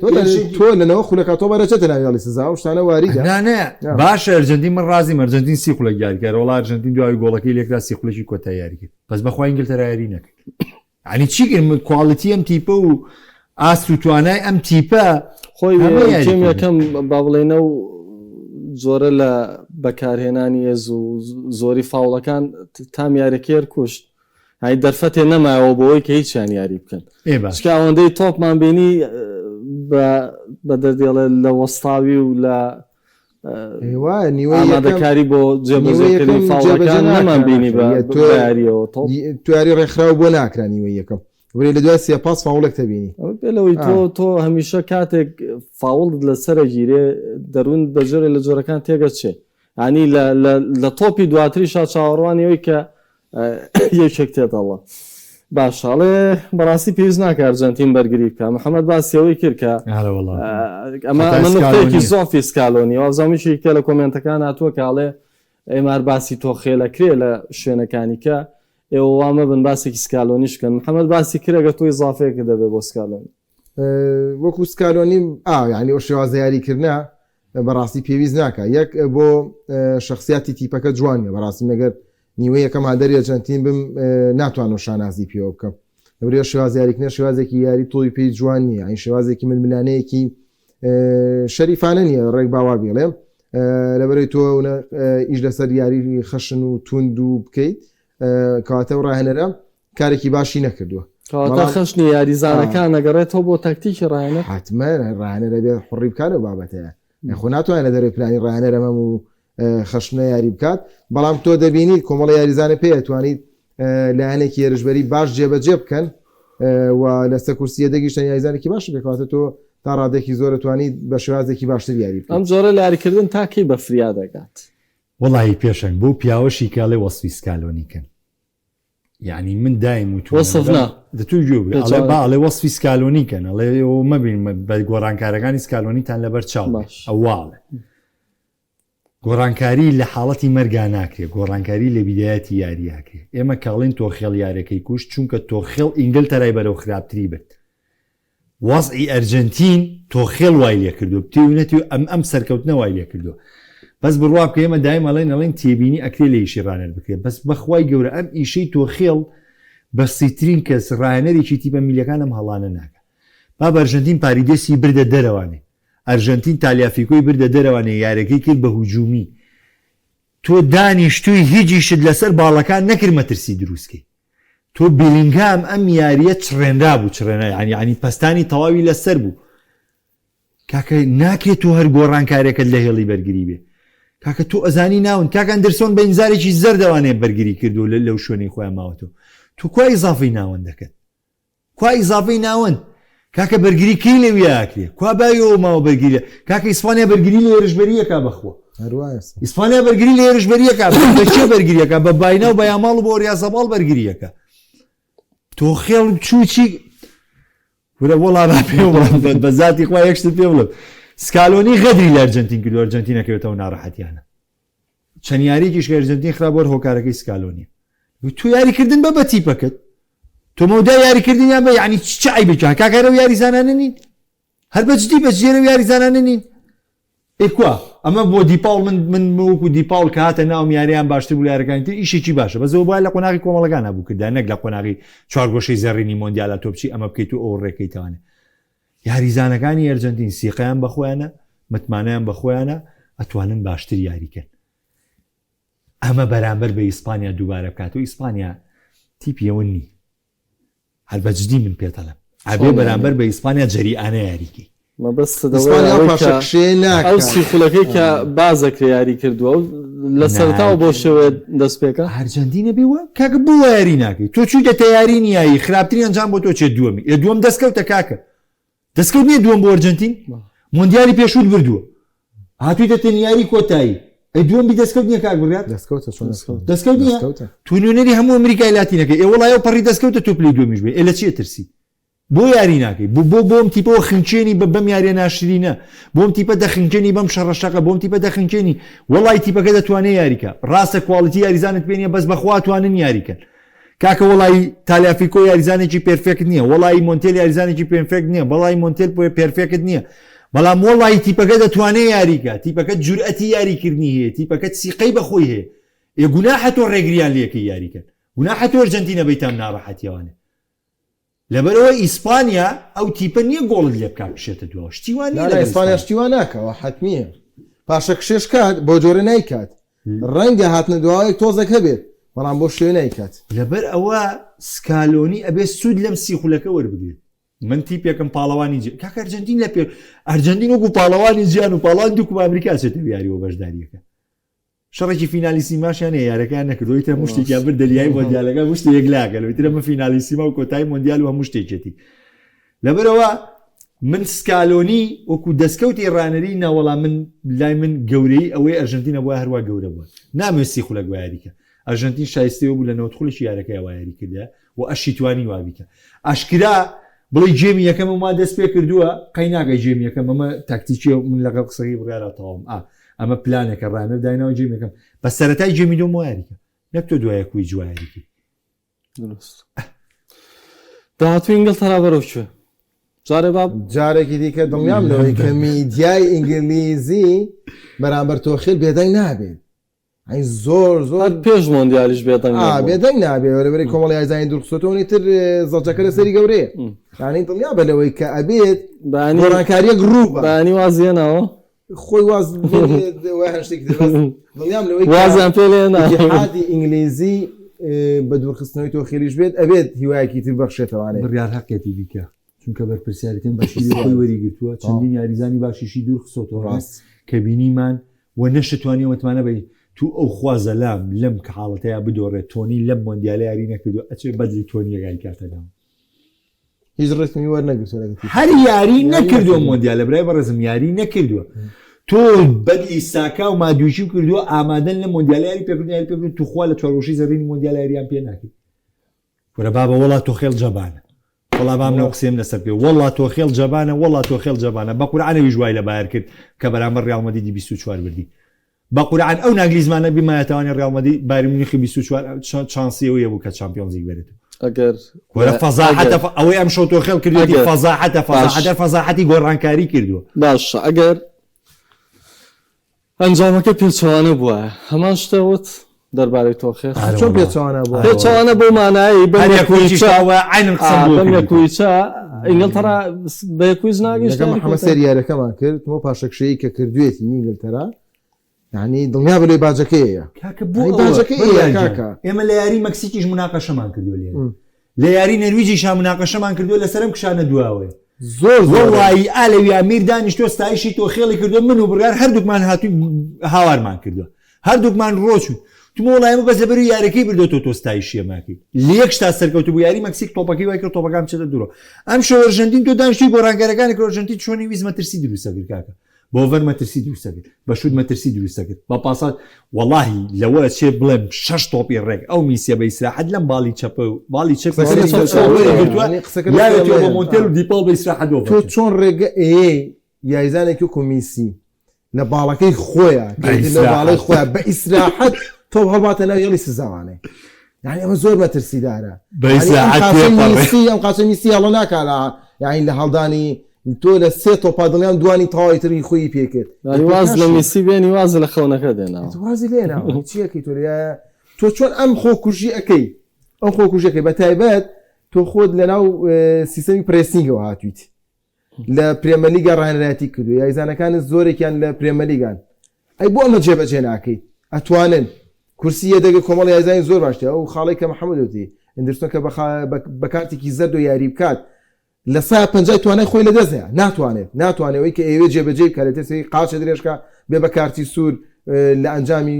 تۆ لە تۆ لەنەوە خولەکە تۆ بەرەچێتە ناو یاڵی سزا و شتانە واریدە نا نا باشە ئەرجەنتین من ڕازیم ئەرجەنتین سی خولەک یاری کرد وەڵا ئەرجەنتین دوای گۆڵەکەی لێکرا سی خولەکی کۆتا یاری کرد بەس بەخوا ئینگلتەرا یاری نەکرد یعنی چی کرد quality ئەم تیپە و ئاست و توانای ئەم تیپە خۆی تیم یەکەم با بڵێنە و زۆرە لە بەکارهێنانی ئێز و زۆری فاوڵەکان تام یاریەکەی کوشت های دەرفەتێ نەمایەوە بۆی کە هیچیان یاری بکەن چکە ئەوەندەی تۆپمان بینی بە دەردێڵێ لە وەستاوی و لە ئامادەکاری بۆ جێبەجێکردنی فاوڵەکان نەمان بینی بە یاریەوە تۆ یاری ڕێکخراو بۆ ناکرا نیوەی یەکەم وەرێ لە دوای سێ پاس فاوڵێک تەبینی پێ لەوەی تۆ تۆ هەمیشە کاتێک فاوڵت لەسەرە گیرێ دەروون بە جۆرێ لە جۆرەکان تێگەچێ ینی لە تۆپی دواتریشا چاوەڕوانی ئەوی کە یەکێک تێتەڵە باشە ئەڵێ بەڕاستی پێویست ناکە ئەرجەنتین بەرگری بکە محەممەد باسی ئەوەی کرد کە ئەمە ئەمە نقطەیەکی زۆفی سکالۆنی وابزانم یەکێک لە کۆمێنتەکان هاتووە کە ئەڵێ ئێمە هەر باسی تۆخێلە کرێ لە شوێنەکانی کە ئێوە وا مەبن باسێکی سکالۆنیش بکەن محەممەد باسی کرد ئەگەر تۆ ئیزافەیەکت دەبێ بۆ سکالۆنی. وەکو سکالۆنی ئا یعنی ئەو شێوازە یاریکردنە بەڕاستی پێویست ناکا یەک بۆ شخصیاتی تیپەکە جوان نیە بەڕاستی مەگەر نیوەی یەکەم هاندەری ئەرجەنتین بم ناتوانم شانازی پێوە بکەم لەبەرئەوەی شێوازی یاریکردنە شێوازێکی یاری تۆی پێی جوان نییە یانی شێوازێکی ململانەیەکی شەریفانە نییە ڕێک باوا بڵێم لەبەرەی تۆ ئیش لەسەر یاری خەشن و توند و بکەیت کەواتە و ڕاهێنەرە کارێکی باشی نەکردووە کەواتە خەشنی یاریزانەکان نەگەڕێتەوە بۆ تاکتیکی ڕاهێنەر حتمما ڕاهێنەرە بێ حڕی بکات لەو بابەتەیە خۆ ناتوانێت لە دەرەوەی پلانی ڕاهێنەر ئەمەم و خەشنە یاری بکات بەڵام تۆ دەبینیت کۆمەڵە یاریزانە پێ ئەتوانیت لایەنێکی هێرشبەری باش جێبەجێ بکەن و لەسەر کورسی یەدەگیش چەند یاریزانێکی باش پێکواتە تۆ تا ڕادێکی زۆر توانیت بە شێوازێکی باشتر یاری بکەیت ئەم جۆرە لە یاریکردن تا کەی بە فریا دەگات؟ وەڵاهی پێشەنگ بەو پیاوەشی کە ئەڵێ وەسفی سکالۆنی کەن یعنی من دایم وتومە وەسف نا. دە تۆ گوێ بگرە ئەڵێ با ئەڵێ وەسفی سکالۆنی کەن ئەڵێ ئێوە مەبین بە گۆڕانکارەکانی سکالۆنیتان لەبەر چاو بێ باش. ئەوە ئەڵێ گۆڕانکاری لە حاڵەتی مەرگا ناکرێ گۆڕانکاری لە بیدایەتی یاری ئەکرێ ئێمە کاڵین تۆخێڵ یارەکەی کوشت چونکە تۆخێڵ ئینگلتەرای بەرەو خراپتری برد وەزعی ئەرجەنتین تۆخێڵ وای لێکردووە بتێ و نەتێ ئەم ئەم سەرکەوتنە وای لێکردووە بەس بڕوا بکە ئێمە دایم ئەڵێن ئەڵێن تێبینی ئەکرێ لە ئیشی ڕانەر بکرێ بەس بەخوای گەورە ئەم ئیشەی تۆخێڵ بەسیترین کەس ڕاهێنەرێکی تیپە میلیەکان ئەم هەڵانە ناکا بابە ئەرژەنتین پاریدێسی بردە دەرەوانێ ئەرژەنتین تالیافیکۆی بردە دەرەوانێ یارەکەی کرد بە هجومی تۆ دانیشتووی هیچ ئیشت لەسەر باڵەکان نەکرد مەترسی دروستکەی تۆ بیلینگهام ئەم یاریە چڕێنرابوو چڕێنرا یانی یانی پەستانی تەواوی لەسەر بوو. کاکە ناکرێت تۆ هەر گۆڕانکارێکت لە هێڵی بەرگری بێ کاکە تۆ ئەزانی ناون کاکە ئەندرسۆن بە ئینزارێکی زەردەوانەیە بەرگری کردو لەو شوێنەی خۆیان ماوەتەوە تۆ کوا ئیزافەی ناوەندەکەت کوا ئیزافەی ناوەند کاکە بەرگری کەی لەویا ئەکرێ کوا باوی ماوە بەرگری کاکە ئیسپانیا بەرگری لە هێرشبەریەکە بەخوا ئیسپانیا بەرگری لە هێرشبەریەکە بە کێ بەرگریەکە بە باینا و بە یاماڵ و بە ئۆریازەباڵ بەرگریەکە تۆ خێڵ چوچی ورە وەڵا با پێ بڵێم بە زاتی خوا یەک شتت پێ بڵێم سکالۆنی غەدری لە ئەرجەنتین کردو ئەرجەنتین ئەکەوێتەوە ناڕەحەتیانە چەند یاریەکیش کە ئەرجەنتین خراپ وەر هۆکارەکەی سکالۆنیە تۆ یاریکردن بە بە تیپەکەت تۆ مەودا یاریکردنیان بە یعنی چ عیبێکە کاکارە و یاریزانانە نین هەر بە جدی بە جێرە و یاریزانانە نین ئەی کوا ئەمە بۆ دیپاوڵ من من وەکو دیپاوڵ کە هاتە ناوم یاریان باشتر بوو لە یارەکانی تر ئیشێکی باشە بەس ئەوە بوایە لە قۆناغی کۆمەڵەکانا بوو کردایە نەک لە قۆناغی چوارگۆشەی زێڕینی مۆندیالا تۆ بچی ئەمە بکەیت و ئەو ڕێکەیتەوانێ یاریزانەکانی ئەرجەنتین سیقەیان بە خۆیانە متمانەیان بە خۆیانە ئەتوانن باشتر یاریکەن ئەمە بەرامبەر بە ئیسپانیا دووبارە بکاتەوە ئیسپانیا تیپی ئەوە نی هەر بە جدی من پێت ئەڵێم ئەبێ بەرامبەر بە ئیسپانیا جەریئانە یاریکەی. مەبەستت ئەوەیە ئەوەی کە ئەو سی خولەکەی کە باس دەکرێ یاری کردووە و لە سەرەتاوە بەو شێوەیە دەست پێکا؟ ئەرجەنتینە بێ وە کاکە بۆ وا یاری ناکەی تۆ چوویتە یاری نیایی خراپترین ئەنجام بۆ تۆ چێ دووەمی ئێ دووەم دەستکەوتە کاکە دەستکەوت نییە دووەم بۆ ئەرجەنتین مۆندیالی پێشووت بردووە هاتوویتە تەن یاری کۆتایی ئەی دووەم بی دەستکەوت نییە کاک بڕیار دەستکەوتە چۆن دەستکەوت دەستکەوت نییە تو نوێنەری هەموو ئەمریکای لاتینەکەی ئێ وەڵای ئەو پەڕی دەستکەوتە تۆ پلەی دووەمیش بێ ئێ لە چیە ترسی بۆ یاری ناکەی بۆ بۆ بۆم تیپەوە خنکێنی بە بەم یاریە ناشرینە بۆم تیپە دەخنکێنی بەم شەڕە شەقە بۆم تیپە دەخنکێنی وەڵای تیپەکە دەتوانێ یاریکە ڕاستە quality یاریزانت پێ نییە بەس بەخوا توانن یاریکەن کاکە وەڵایی تالیافیکۆ یاریزانێکی perfect نییە وەڵایی مۆنتێل یاریزانێکی perfect نییە بەڵی مۆنتێل perfect نییە بەڵام وەڵایی تیپەکە دەتوانێت یاریکە تیپەکە جورئەتی یاریکردنی هەیە تیپەکە سیقەی بەخۆی هەیە ئێ گوناحە تۆ ڕێگریان لەکەی یاریکەن گوناحە تۆ ئەرجەنتینە بیتام ناڕەحەتیەوانێ لەبەرئەوە ئیسپانیا ئەو تیپە نییە گۆڵت لێ بکات بشێتە دواوە شتی وا نییە نا لەگەڵ ئیسپانیا ئیسپانیا. شتی وا ناکا حەتمییە پاشەکشێش کات بەو جۆرە نایکات ڕەنگە هاتنە دواوەیەک تۆزێک هەبێت بەڵام بەو شێوەیە نایکات. لەبەر ئەوە سکالۆنی ئەبێ سوود لەم سی خولەکە وەربگرێت من تیپێکم پاڵەوانی جی کاکە ئەرجەنتین لە پێ ئەرجەنتین وەکو پاڵەوانی جیان و پاڵەوانی دوو کوپا ئەمریکا ئەچێتە یاریەوە بەشداریەکە شەڕێکی فینالیسیماشیان هەیە یارەکەیان نەکردووە ئیتر هەموو شتێکیان برد دەلیای مۆندیالەکە هەموو شتێک یەکلاکەن ئیتر ئەمە فینالیسیما و کۆتایی مۆندیال و هەموو شتێکێتی لەبەرەوە من سکالۆنی وەکو دەستکەوتی ڕانەری ناوەڵا من لای من گەورەی ئەوەی ئەرژەنتینە بووە هەروە گەورە بووە نامەوێت سی خولەک یاریکە ئەرژەنتین شایستەوە بوو لە 90 خولێکی یارەکەی وا یاری کردە و ئەشی توانی وابیکە ئاشکرا بڵێی game ی یەکەمم وا دەست پێ کردووە قەی ناکەی game ی یەکەم ئەمە تاکتیکیە من لەگەڵ قسەکەی بڕیارا تەواوم ئا ئەمە پلانێکە ڕانەر دایناوە game ی یەکەم بە سەرەتای game ی دووەم وا یاریکە نەک تۆ دوای کوی جوا یاریکەی دروست داهاتوی ئینگلتەرا بەرەو کوێ جارێ با جارێکی دیکە دڵنیام لەوەی کە میدیای ئینگلیزی بەرامبەر تۆخێل بێدەنگ نابێت ئەی زۆر زۆر هەر پێش مۆندیالیش بێدەنگ ئا نەبوو. بێدەنگ نابێ وەرەبەری کۆمەڵ یاریزانی دوورخستۆتەوە ئیتر زەجەکە لەسەری گەورەیە یانی دڵنیا بە لەوەی کە ئەبێت بەیانی گۆڕانکاریەک ڕوو بە بەیانی وازی هێناوە خۆی واز وای هەر شتێکی تر بەس دڵنیام لەوەی کە وازیان پێ لێ نا ئیتیحادی ئینگلیزی بە دوورخستنەوەی تۆخێلیش بێت ئەبێت هیوایەکی تر بەخشێتەوانێ بڕیار هەقیەتی بیکە چونکە بەرپرسیارەتیان بەشیری خۆی وەریگرتووە چەندین یاریزانی باشیشی دوور خستۆتەوە ڕاست. کە بینیمان و نەشتوانی متمانە بە تو ئەو خوا زەلام لەم کە حاڵەتەیا بدۆڕێ تۆنی لەم مۆندیالە یاری نەکردووە ئەچێ بەدلی تۆنیەکای کاتە ناو. هیچ ڕێتمی وەرنەگرتووە لەگەڵ تیپەکە. هەر یاری یاری نەکردووە نەکردووە. مۆندیالە برای بەڕێزم یاری نەکردووە تۆ بەدلی ساکا و مادویکی کردووە ئامادەن لەم مۆندیالە یاری پێکردن یاری پێکردن توخوا لە چوارگۆشەی زەڕینی مۆندیالە یاریان پێ ناکەی کورە بابە وەڵا تۆخێڵ جەبانە وەڵا بام لەو قسەیەم لەسەر بکەی وەڵا تۆخێڵ جەبانە وەڵا تۆخێڵ جەبانە بە قورعان ئەویش وای لە بایەر کرد کە بەرامبەر ڕیاڵ مەدریدی 24 بردی بە قورعان ئەو ناگلیزمانە بیمایەتەوانی ڕیاڵ مەدرید بایرن میونخی 24 چانسی ئەوەی هەبوو کە چامپیۆنزلیگ بەرێت ئەگەر کورە فەزاحەتە ئەگەر ئەوەی ئەم شەو تۆخێڵ کردوێتی ئەگەر فەزاحەتە باش فەزاحەتە فەزاحەتی گۆڕانکاری کردووە باشە ئەگەر ئەنجامەکە پێچەوانە بوایە هەمان شتە وت دەربارەی تۆخێل. ئارە چۆن وەڵا پێچەوانە بوایە؟ ئارە وەڵا. پێچەوانە بەو مانایەی بەم هەر یەکویچیش یەکویچە ئەوە عەینەن قسەم ئا بۆ بەم کردیتەوە. یەکویچە ئینگلتەرا بە یەکویچ ناگەیشتە لەگەڵ یاری محەمەد کۆتایی. سەیری یاریەکەمان کرد تۆ پاشەکشەیی کە کردوێتی ئینگلتەرا یعنی دڵنیا بە لەوەی باجەکەیە کاکە بۆ یعنی ئەوە باجەکەیە بڕیار گیان کاکە. ئێمە لە یاری مەکسیکیش موناقەشەمان کردووە لێرە لە یاری نەرویجیشا موناقەشەمان کردووە لەسەر ئەم کشانە دواوەیە. زۆر زۆر وەڵایی ئا لەویا میر دانیشتووە ستایشی تۆخێڵی کردووە من و بڕیار هەردووکمان هاتووین هاوارمان کردووە هەردووکمان ڕۆچوین وتم وەڵای ئەمە بەس لەبەری یاریەکەی بردووە تۆ تۆ ستایشی ئەمەکەی لە یەک شتا سەرکەوتوو بوو یاری مەکسیک تۆپەکەی وای کرد تۆپەکان بچێتە دوورەوە ئەم شەو ئەرژەنتین تۆ دانیشتووی گۆڕانکاریەکانی کرد ئەرژەنتین چۆنی ویست مەترسی دروستە کرد کاکە بۆڤەر مەترسی دروستە کرد بە شوت مەترسی دروستە کرد بە پاسات وەڵاهی لەوە ئەچێ بڵێم شەش تۆپی ڕێک ئەو میسیە بە ئیسراحەت لەم باڵی چەپە و باڵی چەپی قسەکە سەری لەسەر چەپەوە ئەوەیە. گرتووە یانی قسەکە لەسەر یاوێتەوە بە ئەوەیە. مۆنتێل و دیپاڵ بە ئیسراحەت تۆ بۆ چۆن ڕێگە ئەیەی یاریزانێکی وەکو میسی لە باڵەکەی خۆیان بە لە ئیسراحەت. باڵی خۆیان بە ئیسراحەت تۆپ هەڵباتە ناو هێڵی سزاوانەی یعنی ئەمە زۆر مەترسیدارە بە یعنی ئەم ئیسراحەت قاچەی تێپەڕێ. میسی ئەم قاچەی میسی هەڵە ناکا لە یعنی لە هەڵدانی تۆ لە سێ تۆپا دڵنیام دوانی تەواوی تری خۆی پێکرد یعنی واز لە میسی بێنی واز لە خەونەکە دێناوە وازی لێناوە چیەکەی تۆ لە تۆ چۆن ئەم خۆکوژی ئەەکەی ئەم خۆکوژەکەی بە تایبەت تۆ خۆت لەناو سیستەمی pressing ەوە هاتویت لە پرێمەلیگا ڕاهێنەرایەتی کردووە یاریزانەکانت زۆرێکیان لە پرێمەلیگان ئەی بۆ ئەمە جێبەجێ ناکەی ئەتوانن کورسی یەدەگە کۆمەڵ یاریزانی زۆر باشتە ئەو خاڵی کە محەممەد وتی ئەندرسۆن کە بە کارتێکی زەرد و یاری بکات لە سا پەنجای توانای خۆی لەدەست هەیە ناتوانێت ناتوانێت ئەوەی کە ئەیەوێت جێبەجێی بکات لە ترسی قاچە درێژکە بێ بە کارتی سوور لە ئەنجامی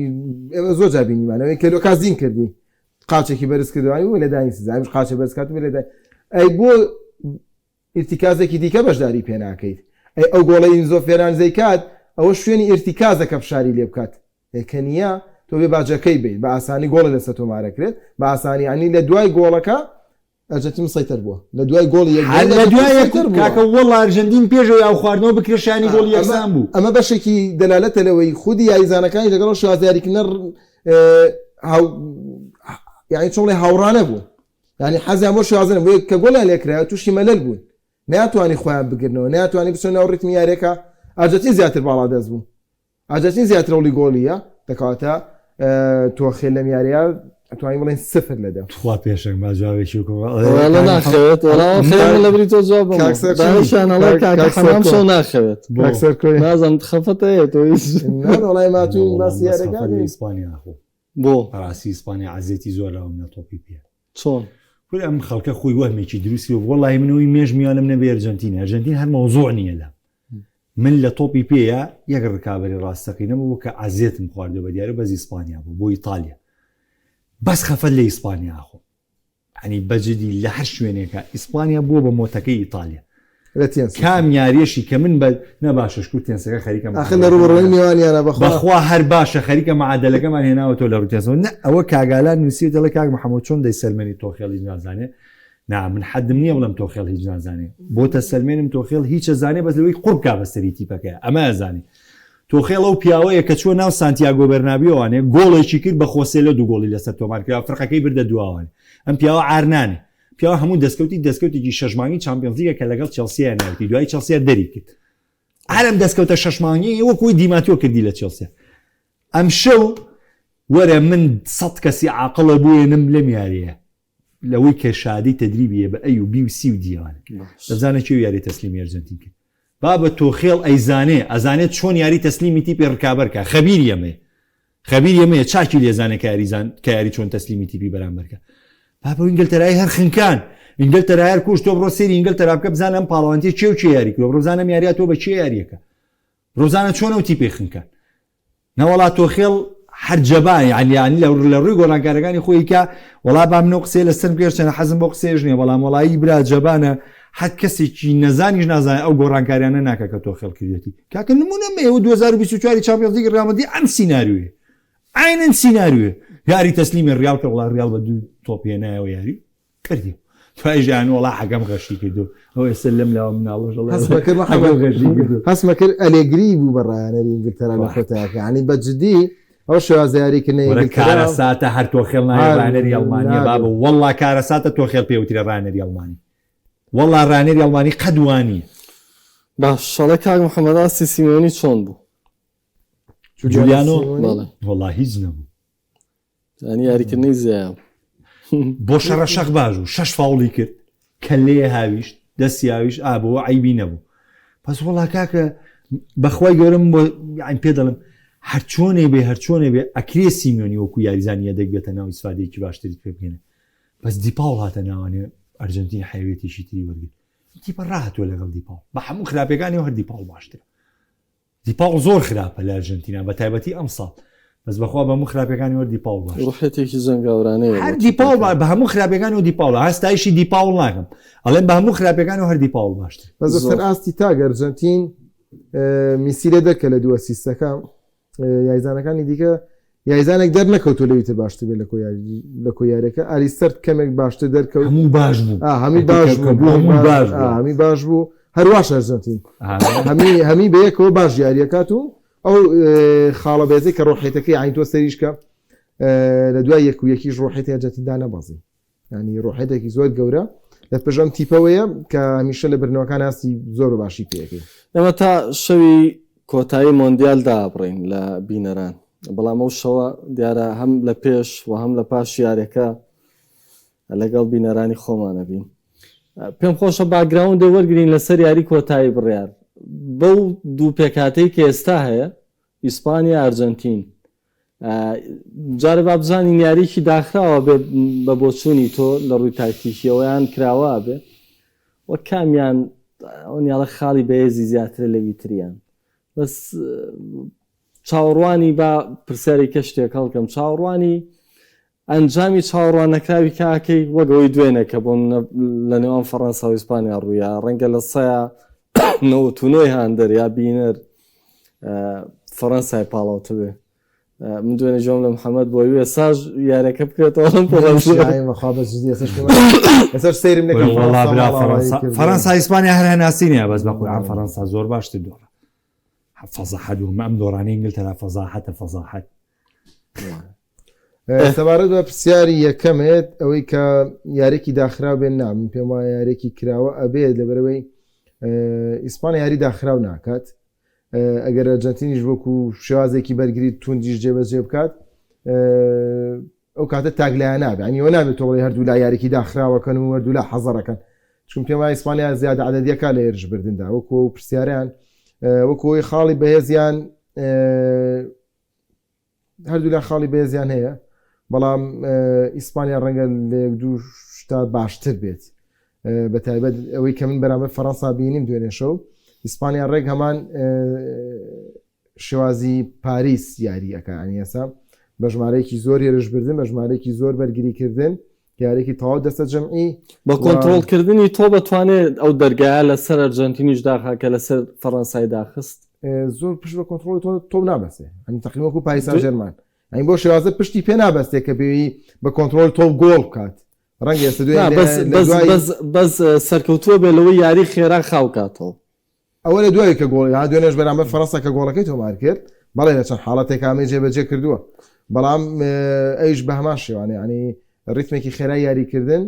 ئێمە زۆر جار بینیمان ئەوەی کە لۆکاس دین کردی قاچێکی بەرز کردوانی و لێدانی سزا ئەمیش قاچە بەرز کات و لێدانی ئەی بۆ ئیرتیکازێکی دیکە بەشداری پێ ناکەیت ئەی ئەو گۆڵەی ئینزۆ فێرناندزەی کات ئەوە شوێنی ئیرتیکازە کە فشاری لێ بکات ئێ کە نییە تۆ بێ باجەکەی بیت بە ئاسانی گۆڵی لەسەر تۆمارەکرێت بە ئاسانی یانی لە دوای گۆڵەکە ئەرجەنتین مسەیتەر بووە لە دوای گۆڵی یەک هەر لە دوای یەک مسەیتەر بووە. کاکە وەڵا ئەرجەنتین پێش ئەوەی ئاو خواردنەوە بکرێ شایانی گۆڵی ئەمە یەکسان بوو. ئەمە بەشێکی دەلالەتە لەوەی خودی یاریزانەکانی لەگەڵ ئەو شێوازە یاریکردنە هاو یانی چۆن بڵێ هاوڕا نەبوون یانی حەزیان بۆ شێوازە نەبوو کە گۆڵیان لێکرایەوە تووشی مەلەل بوون نەیانتوانی خۆیان بگرنەوە نەیانتوانی بچنە ناو ڕیتمی یاریەکە ئەرجەنتین زیاتر باڵادەست بوو ئەرجەنتین زیاتر هەوڵی گۆڵیە دەکاتە تۆخێل لەم یاریە ئەتوانین بڵێن سفر لە دە. تخوا پێشەنگ با جوابێکی بکەم. وەڵا ناخەوێت وەڵا خێر من لەبری تۆ جواب بەمەوە. کاک سەرکۆ. دانیشان ئەڵێ کاک- کاکە کاک حەمام سەرکۆ. شەو ناخەوێت. بۆ؟ کاک سەرکۆی. نازانم خەفەتە هەیە تۆ هیچ. نا وەڵای ماتوین باسی بەس یاریەکە خەفەت لە بکەین. ئیسپانیا خۆ. بۆ؟ بەڕاستی ئیسپانیا عەزێتی زۆر لاوم لە تۆپی پێ. چۆن؟ کورە ئەم خەڵکە خۆی وەهمێکی دروست کردوە وەڵاهی من ئەوەی مێژ میانم نەبێ ئەرجەنتین ئەرجەنتین هەر مەوزوع نییە لام من لە تۆپی پێیە یەک ڕکابەری ڕاستەقینە بوو کە عەزێتم خواردوە بە دیارە بەس ئیسپانیا بوو بۆ ئیتالیا بەس خەفەت لە ئیسپانیا ئەخۆم ینی بەجدی لە هەر شوێنێکە ئیسپانیا بووە بە مۆتەکەی ئیتالیا لە تێنس کام یاریەشی کە من بە نا باشە شکور تێنسەکە خەریکە ئاخر لە ڕووبەڕووی میوانیانە بەخوا بەخوا هەر باشە خەریکە معادەلەکەمان هێناوەتەوە لە ڕووی تێنسەوە نە ئەوە کاگالان نووسیوە دەڵێ کاک محەممەد چۆن دەیسەلمێنی تۆخێڵ هیچ نازانێ نا من حەدم نییە بڵێم تۆخێڵ هیچ نازانێ بۆ تەسەلمێنم تۆخێڵ هیچ ئەزانێ بەس لەوەی قوڕ بکا بەسەری تیپەکەیە ئەمە ئەزانێ تۆخێڵ ئەو پیاوەیە کە چووە ناو سانتیاگۆ بەرنابیۆوانێ گۆڵێکی کرد بە خۆسێلۆ دوو گۆڵی لەسەر تۆمار کرا فرقەکەی بردە دواوانێ ئەم پیاوە عار نانێ پیاوە هەموو دەستکەوتی دەستکەوتێکی شەش مانگی چامپیۆنز لیگە کە لەگەڵ چێڵسیا ناویتی دوای چێڵسیا دەری کرد هەر ئەم دەستکەوتە شەش مانگی وەکو ئەوی دیماتیۆ کردی لە چێڵسیا ئەمشەو وەرە من سەد کەسی عاقڵە بوێنم لەم یاریە لەوەی کە شادی تەدریبیە بە ئەی و بی و سی و دیوانە دەزانە کێ یاری تەسلیمی ئەرجەنتین کرد بابە تۆخێڵ ئەیزانێ ئەزانێت چۆن یاری تەسلیمی تیپی ڕکابەر کا خەبیر یەمەیە خەبیر یەمەیە چاکی لێزانێ کە یاریزان کە یاری چۆن تەسلیمی تیپی بەرامبەر کە بابە ئینگلتەرای هەر خنکان ئینگلتەرا هەر کوش تۆ بڕۆ سێری ئینگلتەرا بکە بزانە ئەم پاڵەوانتیە کێ و کێ یاری کردوە بڕۆ بزانە ئەم یاریە تۆ بە کێ یاریەکە بڕۆ بزانە چۆن ئەو تیپەی خنکان نەوەڵا تۆخێڵ هەر جەبان یعنی یعنی لە لە ڕووی گۆڕانکارەکانی خۆی کە وەڵا با منەوە قسەی لەسەر بکەش چەنە حەزم بۆ قسەیش نییە بەڵام وەڵایی برا جەبانە هەر کەسێکی نەزانیش نازانێت ئەو گۆڕانکاریانە ناکە کە تۆخێڵ کردێتی کاکە نمونە مەیە 2024 چامپیۆنز لیگ ڕیال مەدرید ئەم سیناریۆیە عینەن سیناریۆیە یاری تەسلیمی ڕیال کرد وەڵا ڕیال بە دوو تۆپ هێنایەوە یاری کردی دوای ژیان وەڵا حەکەم غەشی کردو ئەو ئێستا لەم لاوە مناڵەش ئەڵێ هەستمە کرد حەکەم محەممەد غەشی کردو هەستمە کرد ئەلێگری بوو بە ڕایانەری ئینگلتەرا لە کۆتایەکە یعنی بە جدی ئەو شێوازە یاریکردنەی وەرە ئینگلتەرا کارەساتە هەر تۆخێڵ ناوی هەر ڕانەری ئەڵمانیە نابێت. بابە وەڵا کارەساتە تۆخێڵ پێوترێ ڕانەری ئەڵمانی وەڵا ڕانەری ئەڵمانی قەت وانیە. باش ئەڵێ کاک محمد ئاستی سیمۆنی چۆن بوو؟ جولیانۆ بەڵێ. وەڵا هیچ نەبوو. یانی یاریکردنی زیایە بوو. بۆ شەڕە شەق باش بوو شەش فاوڵی کرد کەللەیە هاویشت دەستی هاویشت ئا بۆ عەیبی نەبوو بەس وەڵا کاکە بەخوای گەورە من بۆ یانی پێ دەڵێم هەرچۆنێ بێ هەرچۆنێ بێ ئەکرێ سیمیۆنی وەکو یاریزانی یەدەک بێتە ناو ئیسفادەیەکی باشتریت پێ بگەنێ بەس دیپاوڵ هاتە ناوانێ ئەرجەنتین حەیوێتێکی تری وەرگرت. تیپە ڕاهاتوە لەگەڵ دیپاڵ بە هەموو خراپەکانی هەر دیپاڵ باشترە دیپاڵ زۆر خراپە لە ئەرجنتینا بە تایبەتی ئەم ساڵ بەس بەخوا بە هەموو خراپەکانی وەر دیپاڵ باش ڕحێتێکی زەنگاورانەیە هەر دیپاڵ بە هەموو خراپەکان و دیپاڵ هەستایشی دیپاڵ ناکەم ئەڵێن بە هەموو خراپەکان و هەر دیپاڵ باشتر بەس سەر ئاستی تاگ ئەرجنتین میسی لێ دەرکە لە دووە سیستەکە یاریزانەکانی دیکە یاریزانێک دەرنەکەوتو لەوی تر باشتر بێت لە کۆ یاریەکە ئالیستەر کەمێک باشتر دەرکەوت هەموو باش بوو هەمی باش بوو هەمی باش بوو هەرواش ئەرجەنتین هەمی هەمی بەیەکەوە باش یاریەکات و ئەو خاڵە بێزەی کە ڕۆحێتەکەی عین تۆ سەریشکە لە دوای یەک و یەکیش ڕۆحێتی ئەرجەنتین دانەبەزی ینی ڕۆحێتێکی زۆر گەورە لە پشت ئەم تیپەوەیە کە هەمیشە لە برنەوەکان هەستی زۆر باشی پێەکەی. ئێمە تا شەوی کۆتایی مۆندیال دابڕین لە بینەران، بەڵام ئەو شەوە دیارە هەم لە پێش و هەم لە پاش یاریەکە لەگەڵ بینەرانی خۆمان ئەبین. پێم خۆشە background ێ وەرگرین لەسەر یاری کۆتایی بڕیار بەو دوو پێکهاتەی کە ئێستا هەیە ئیسپانیا ئەرجەنتین جارێ با بزانین یاریی داخراوە بێ بە بۆچوونی تۆ لە ڕووی تاکتیکیەوە یان کراوە بێ وە کامیان ئەو نیاڵە خاڵی بەهێزی زیاترە لەوی تریان بەس چاوەڕوانی با پرسیاری کە شتێک هەڵکەم چاوەڕوانی ئەنجامی چاوەڕواننەکراوی کاکەی وەک ئەوەی دوێنێ کە بۆ لە نێوان فەڕەنسا و ئیسپانیا ڕوویا ڕەنگە لە سەیا 99 هاندەر یا بینەر فەڕەنسای پاڵاوتبێ من دوێنێ جۆم لە محەممەد بۆ ئێساش یارەکە بکرێتەوە ئێستا سەیرم نەکەم فەڕەنسا ئیسپانیا هەر هەناسینە بەس بە قورعان فەڕەنسا زۆر باشتر دۆڕە فەزاحەت و ئەم دۆڕانی ئینگلتەرا فەزاحەتە فەزاحەت سەبارەت بە پرسیاری یەکەمێت ئەوەی کە یارێکی داخراو بێن نا من پێم وایە یارێکی کراوە ئەبێت لەبەرەوەی ئیسپانیا یاری داخراو ناکات ئەگەر ئەرجەنتینیش وەکو شێوازێکی بەرگری توندیش جێبەجێ بکات ئەو کاتە تاکلایە نابێت ئەنی ئەوە نابێت تۆ بڵێ هەردوو لا یاریکی داخراوەکەن و هەردوو لا حەزەرەکەن چون پێم وایە ئیسپانیا زیادە عەدەدیەکە لە هێرش بردندا وەکو ئەو پرسیارەیان وەکو ئەوەی خاڵی بەهێزیان هەردوولا خاڵی بەهێزیان هەیە بەڵام ئیسپانیا ڕەنگە لە یەک دوو شتا باشتر بێت بە تایبەت ئەوەی کە من بەرامبەر فەڕەنسا بینیم دوێنێ شەو ئیسپانیا ڕێک هەمان شێوازی پاریس یاری ئەکا یانی ئێستا بە ژمارەیەکی زۆر هێرشبردن بە ژمارەیەکی زۆر بەرگریکردن یاریێکی تەواو دەستە جەمعی بە کۆنترۆڵکردنی تۆ بەتوانێت ئەو دەرگایە لەسەر ئەرجەنتینیش داخا کە لەسەر فەڕەنسای داخست زۆر پشت بە کۆنترۆڵی تۆ تۆ نابەستێ ئەنی تەقریبا وەکو پاریس سان ژێرمان ئەین بۆ شێوازە پشتی پێ نابەستێ کە پێوی بە کۆنترۆڵ تۆ گۆڵ بکات ڕەنگە ئێستا دوێنێ بەس سەرکەوتووە بێ لەوەی یاری خێرا خاوکاتەوە ئەوە لە دوای کە گۆڵی ها دوێنێش بەرامبەر فەرەنسا کە گۆڵەکەی تۆمار کرد بەڵێ لە چەند حاڵەتێک ئامەی جێبەجێ کردووە بەڵام ئەویش بە هەمان شێوانە یعنی ڕیتمێکی خێرای یاریکردن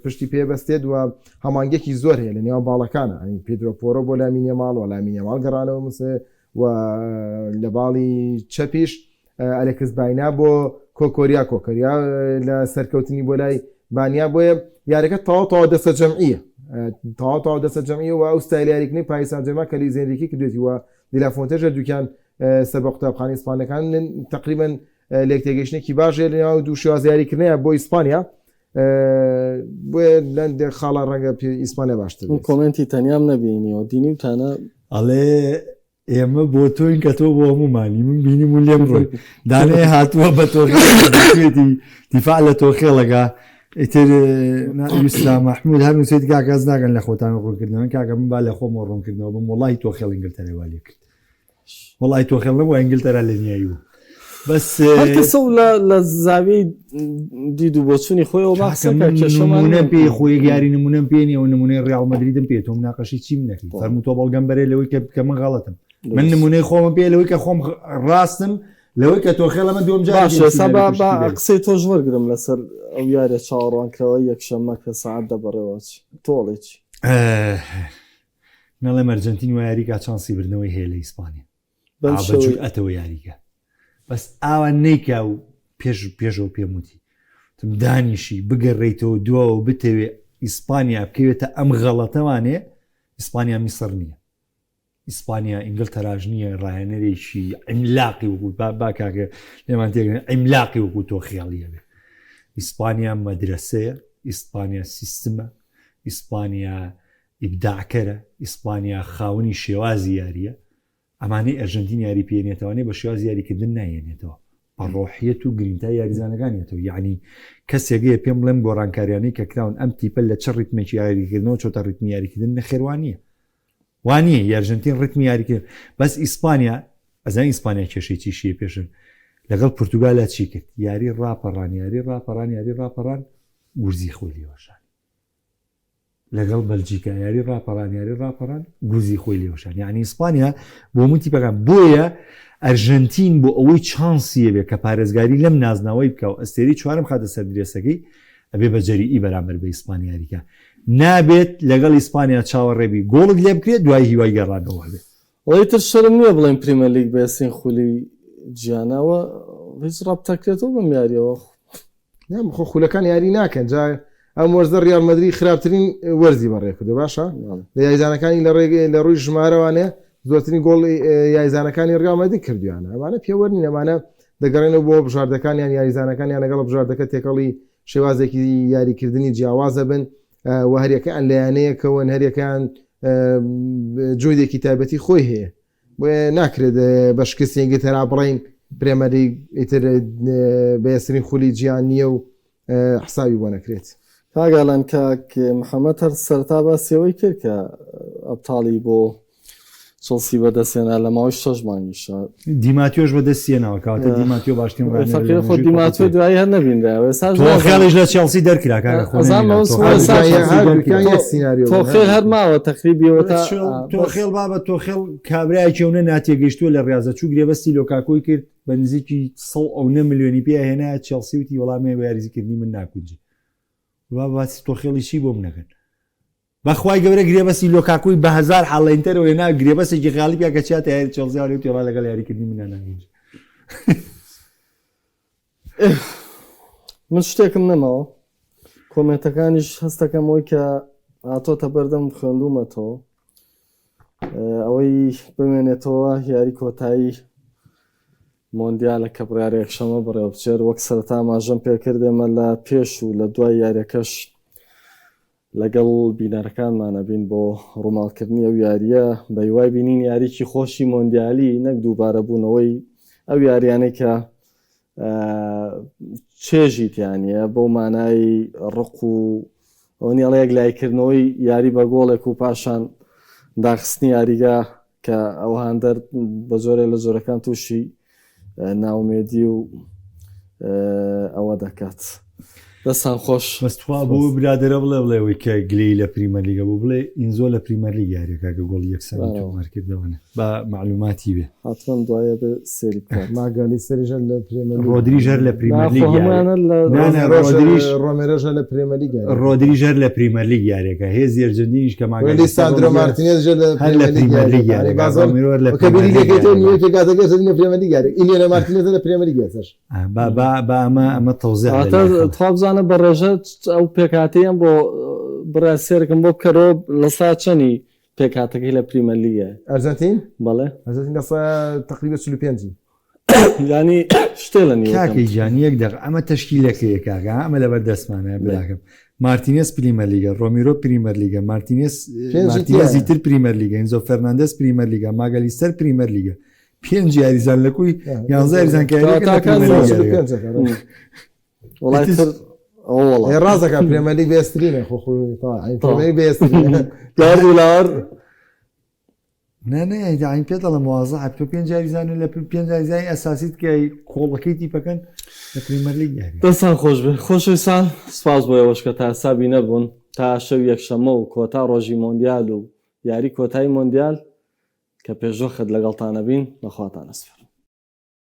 پشتی پێ بەستێت و هەمانگێکی زۆر هەیە لە نێوان باڵەکانە ئەنی پیدرۆ پۆرۆ بۆ لامینیە ماڵ و لامینیە ماڵ گەڕانەوە مسێ و لە باڵی چەپیش ئەلێکس باینا بۆ کۆکۆریا کۆکەریا لە سەرکەوتنی بۆ لای بانیا بۆیە یاریەکە تەواو تەواو دەستە جەمعیە تەواو تەواو دەستە جەمعیە و ئەو ستایل یاریکردنی پاریس سان جێرمان کە لویس ئێنریکی کردوێتی و دیلافۆنتێش هەردووکیان سەر بە قوتابخانەی ئیسپانەکان تقریبا لێکتێگەیشتێکی باش هەیە لەناو دوو شێواز یاریکردنەیە بۆ ئیسپانیا بۆیە لەندێک خاڵە ڕەنگە ئیسپانیا باشتر کۆمنتی تەنیام نەبینیەوە دینی و تانە ئەڵێ ئێمە بۆ تۆین کە تۆ بۆ هەموومانی من بینیم و لێم ڕۆی دانێ هاتووە بە تۆخێتی دیفاع لە تۆخێڵەکە ئیتر یوسرا مححمود هەر نووسێت کاکەس ناگەن لە خۆتان ڕوونکردنەوە کاکە من با لە خۆم ڕوونکردنەوە بم وڵی تۆخێڵ ئینگلتەرا والی کرد وڵی تۆخێڵ نەبوو ئینگلتەرا لە نیایی بوو بەس کەسە لە زاویەی دید و بۆچوونی خۆیەوە با قسە بکات، کێشەمان نمونەم نییە. پێ خۆ یەک یاری نمونەم پێ نییە و نمونەی ڕیاڵ مەدریدم پێ تۆ مناقەشەی چیم نەکەی فەرموو تۆ بەڵگەم بەرێ لەوەی کە کە من غەڵەتم من دروست. نمونەی خۆمم پێ لەوەی کە خۆم غ- ڕاستم لەوەی کە تۆ خێڵەمە دووەم جار باشە ئێستا با با بەرێ. قسەی تۆش وەرگرم لەسەر ئەو یاریە چاوەڕوانکراوە یەکشەممە کە سەعات دە بەڕێوە چی تۆ ئەڵێی چی؟ ئه، نەڵێم ئەرجەنتین وا یاریکا چانسی بردنەوەی هەیە لە ئیسپانیا بەم ئا بە شێوەی جورئەتەوە یاریکە بەس ئاوا نەیکا و پێش پێشەوە پێم وتی وتم دانیشی بگەڕێیتەوە دواوە بتەوێ ئیسپانیا بکەوێتە ئەم غەڵەتەوانێ ئیسپانیا میسڕ نییە ئیسپانیا ئینگلتەراش نییە ڕاهێنەرێکی عیملاقی وەکو با با کاکە لێمان تێگەن عیملاقی وەکو تۆ خیاڵیە بێ ئیسپانیا مەدرەسەیە ئیسپانیا سیستمە ئیسپانیا ئیبداعکەرە، ئیسپانیا خاوەنی شێوازی یارییە، ئەمانەی ئەرژەنتین یاری پێنێتەوانێ بە شێوازی یاریکردن نایەنێتەوە بە ڕۆحیەت و گرینتای یاریزانەکان یەتەوە یعنی کەسێک هەیە پێم بڵێم گۆڕانکاریانەی کە کراون ئەم تیپە لە چ ڕیتمێکی یاریکردنەوە چۆتە ڕیتمی یاریکردن نەخێروانیە وانیە یارژەنتین ڕیتمی یاریکرد بەس ئیسپانیا ئەزانی ئیسپانیا کێشەی چیشیە پێشن لەگەڵ پرتوگالا چی کرد یاری ڕاپەڕان یاری ڕاپەڕان یاری ڕاپەڕان گورزی خۆی لێوەشان لەگەڵ بەلجیکا یاری ڕاپەڕان یاری ڕاپەڕان گورزی خۆی لێوەشان یعنی ئیسپانیا بۆ من تیپەکان بۆیە ئەرژەنتین بۆ ئەوەی چانسیە بێ کە پارێزگاری لەم نازناوەی بکە و ئەستێری چوارم خاتە سەر درێسەکەی ئەبێ بە جەریئی بەرامبەر بە ئیسپانیا یاریکا نابێت لەگەڵ ئیسپانیا چاوەڕێبی گۆڵت لێ بکرێت دوای هیوای گەڕانەوە هەبێت. وەڵا ئیتر شەرم نییە بڵێین پریمەرلیگ بەهێزترین خولی جیهانە ئەوە هیچ ڕەبت ئەکرێتەوە بەم یاریەوە. نا خۆ خولەکان یاری ناکەن جا ئەم وەرزە ڕیال مەدرید خراپترین وەرزی بەڕێ کردو باشە لە یاریزانەکانی لە ڕێگەی لە ڕووی ژمارەوانێ زۆرترین گۆڵ یاریزانەکانی ڕیال مەدرید کردویانە ئەمانە پێوەر نین ئەمانە دەگەڕێنەوە بۆ بژاردەکانیان یاریزانەکانیان لەگەڵ بژاردەکە تێکەڵی شێوازێکی یاریکردنی جیاوازە بن و هەریەکەیان لە یانەیەکەوەن هەریەکەیان جۆرێکی تایبەتی خۆی هەیە بۆیە ناکرێت بە شکستی ئینگلتەرا بڵین پرێمەلیگ ئیتر بەهێزترین خولی جیهان نییە و حسابی بۆ نەکرێت. کاک ئالان کاک محەمەد هەر سەرەتا باسی ئەوەی کرد کە ئەبتاڵی بۆ چڵسی بەدەستهێنا لە ماوەی شەش مانگیشا. دیماتیۆش بەدەستی هێناوە کەواتە دیماتیۆ باشترین ڕاهێنەرە لە فەقیرە خۆ مێژووی دیماتیۆ تۆپی پێ. دوایی هەر نەبینرایەوە ئێستاش نازانم. تۆخێڵیش لە چێڵسی دەرکرا کاکە خۆ ئەزانم نەبینرا ئەوە تۆخێڵیش لە ئێستاش چێڵسی دەرکرا. هەردووکیان یەک سیناریۆ بوون تۆخێل هەر هەردووکیان. ماوە تەقریبیەوە تا چێڵ بەس تۆخێڵ بابە تۆخێڵ کابرایەکی ئەونە ناتێگەیشتووە لە ڕیازە چوو گرێبەستی لۆکاکۆی کرد بە نزیکی سەو ئەونە ملیۆنی پێ هێنا چێڵسی وتی وەڵا مێ بە یاریزیکردنی من ناکونجێ بابە باسی تۆخێڵی چی بۆم نەکەن بەخوای گەورە گرێبەستی لۆکاکۆی بە هەزار حاڵ لە ئینتەرەوە هێنا گرێبەستێکی خەیاڵی پیا کە چیاتە یاری چێڵسی هاوڕێ وتی وەڵا لەگەڵ یاریکردنی مندا ناگونجێ. من شتێکم نەماوە کۆمێنتەکانیش هەستەکەم ئەوەی کە هاتۆتە بەردەم خوێندومەتەوە ئەوەی بمێنێتەوە یاری کۆتایی مۆندیالە کە بڕیارە یەکشەممە بەڕێوەبچێت، وەک سەرەتا ئاماژەم پێکرد ئێمە لە پێش و لە دوای یاریەکەش لەگەڵ بینەرەکانمان ئەبین بۆ ڕووماڵکردنی ئەو یارییە، بە هیوای بینینی یاریی خۆشی مۆندیالی نەک دووبارەبوونەوەی ئەو یاریانەی کە چێژی تیا نییە بەو مانای ڕق و ئەوە نییە ئەڵێ یەکلاییکردنەوەی یاری بە گۆڵێک و پاشان داخستنی یاریگا کە ئەو هاندەر بە جۆرێک لە جۆرەکان تووشی ناومێدی و ئەوە دەکات دەستان خۆش. بەس تخوا بۆ برادەرە بڵێ بڵێ ئەوەی کە گلەیی لە پریمەرلیگە بوو بڵێ ئینزۆ لە پریمەرلیگ یاریەکە کە گۆڵی یەکسانی تۆمار کردەوەنە با معلوماتی بێ. حەتمەن دوایە بێ سەیری بکات. ماگالی سەریش هەر لە پرێمەر لیگ. ڕۆدریش هەر لە پریمەر لیگ یاریە. نا نا ڕۆدریش ڕۆمێرۆش هەر لە پرێمەر لیگ یاریە. ڕۆدریش هەر لە پریمەر لیگ یاریەکە هێزی ئەرجەنتینیش کە ماگالی سەر لیساندرۆ مارتینێز ژە لە هەر لە پرێمەر لیگ یاریەکە. ڕۆمیرۆ هەر لە پرێمەر لیگ یاریەکە. نیوەی پێکهاتەکەش لە پرێمەر لیگ یاریە. ئیلیانۆ مارتینێز لە پرێمەر لیگ یاریە. با با با ئەمە ئەمە تەوزیع واتە لەلای خەڵک. تخوا بزانە بە ڕێژە ئەو پێکهاتەی ئەمڕۆ بڕا سێرکم بۆ بکەرەوە لە سا چەنی پێکهاتەکەی لە پریمەر لیگە؟ ئەرجەنتین؟ بەڵێ. ئەرجەنتین لە سا تەقریبا 45 ی. یانی شتێ لە نیوە کاکەی کەمتر. گیان یەک دەق ئەمە تەشکیلەکەیە کاکە ها ئەمە لەبەر دەستمانە براکەم مارتینێز پریمەر لیگە ڕۆمیرۆ پریمەر لیگە مارتینێز پێنجی مارتینێزی تیایە. تر پریمەر لیگە ئینزۆ فێرناندێز پریمەر لیگە ماگەلیستەر پریمەر لیگە پێنج یاریزان لە کوی یانزە یاریزان کە یاریەکەن لە پریمەر لیگ یاریەکەن. وەڵای تر ئەوە وەڵا. ئێ ڕاستەکە پرێمەر لیگ بەهێزترینە خۆ خۆ پرێمەر لیگ بەهێزترینە. لاوەر و لاوەر. نا نا یاعنی پێت دەڵێم وازحە تۆ پێنج یاریزان لە پێنج یاریزانی ئەساسیت کە کۆڵەکەی تیپەکەن لە پریمەر لیگ یاری. دەستان خۆش بێ خۆشەویستان سپاس بۆ ئێوەش کە تا ئێستا بینەر بوون تا شەوی یەکشەممە و کۆتا ڕۆژی مۆندیال و یاری کۆتایی مۆندیال کە پێشوەخت لەگەڵتان ئەبین بە خواتان ئەسپێرم.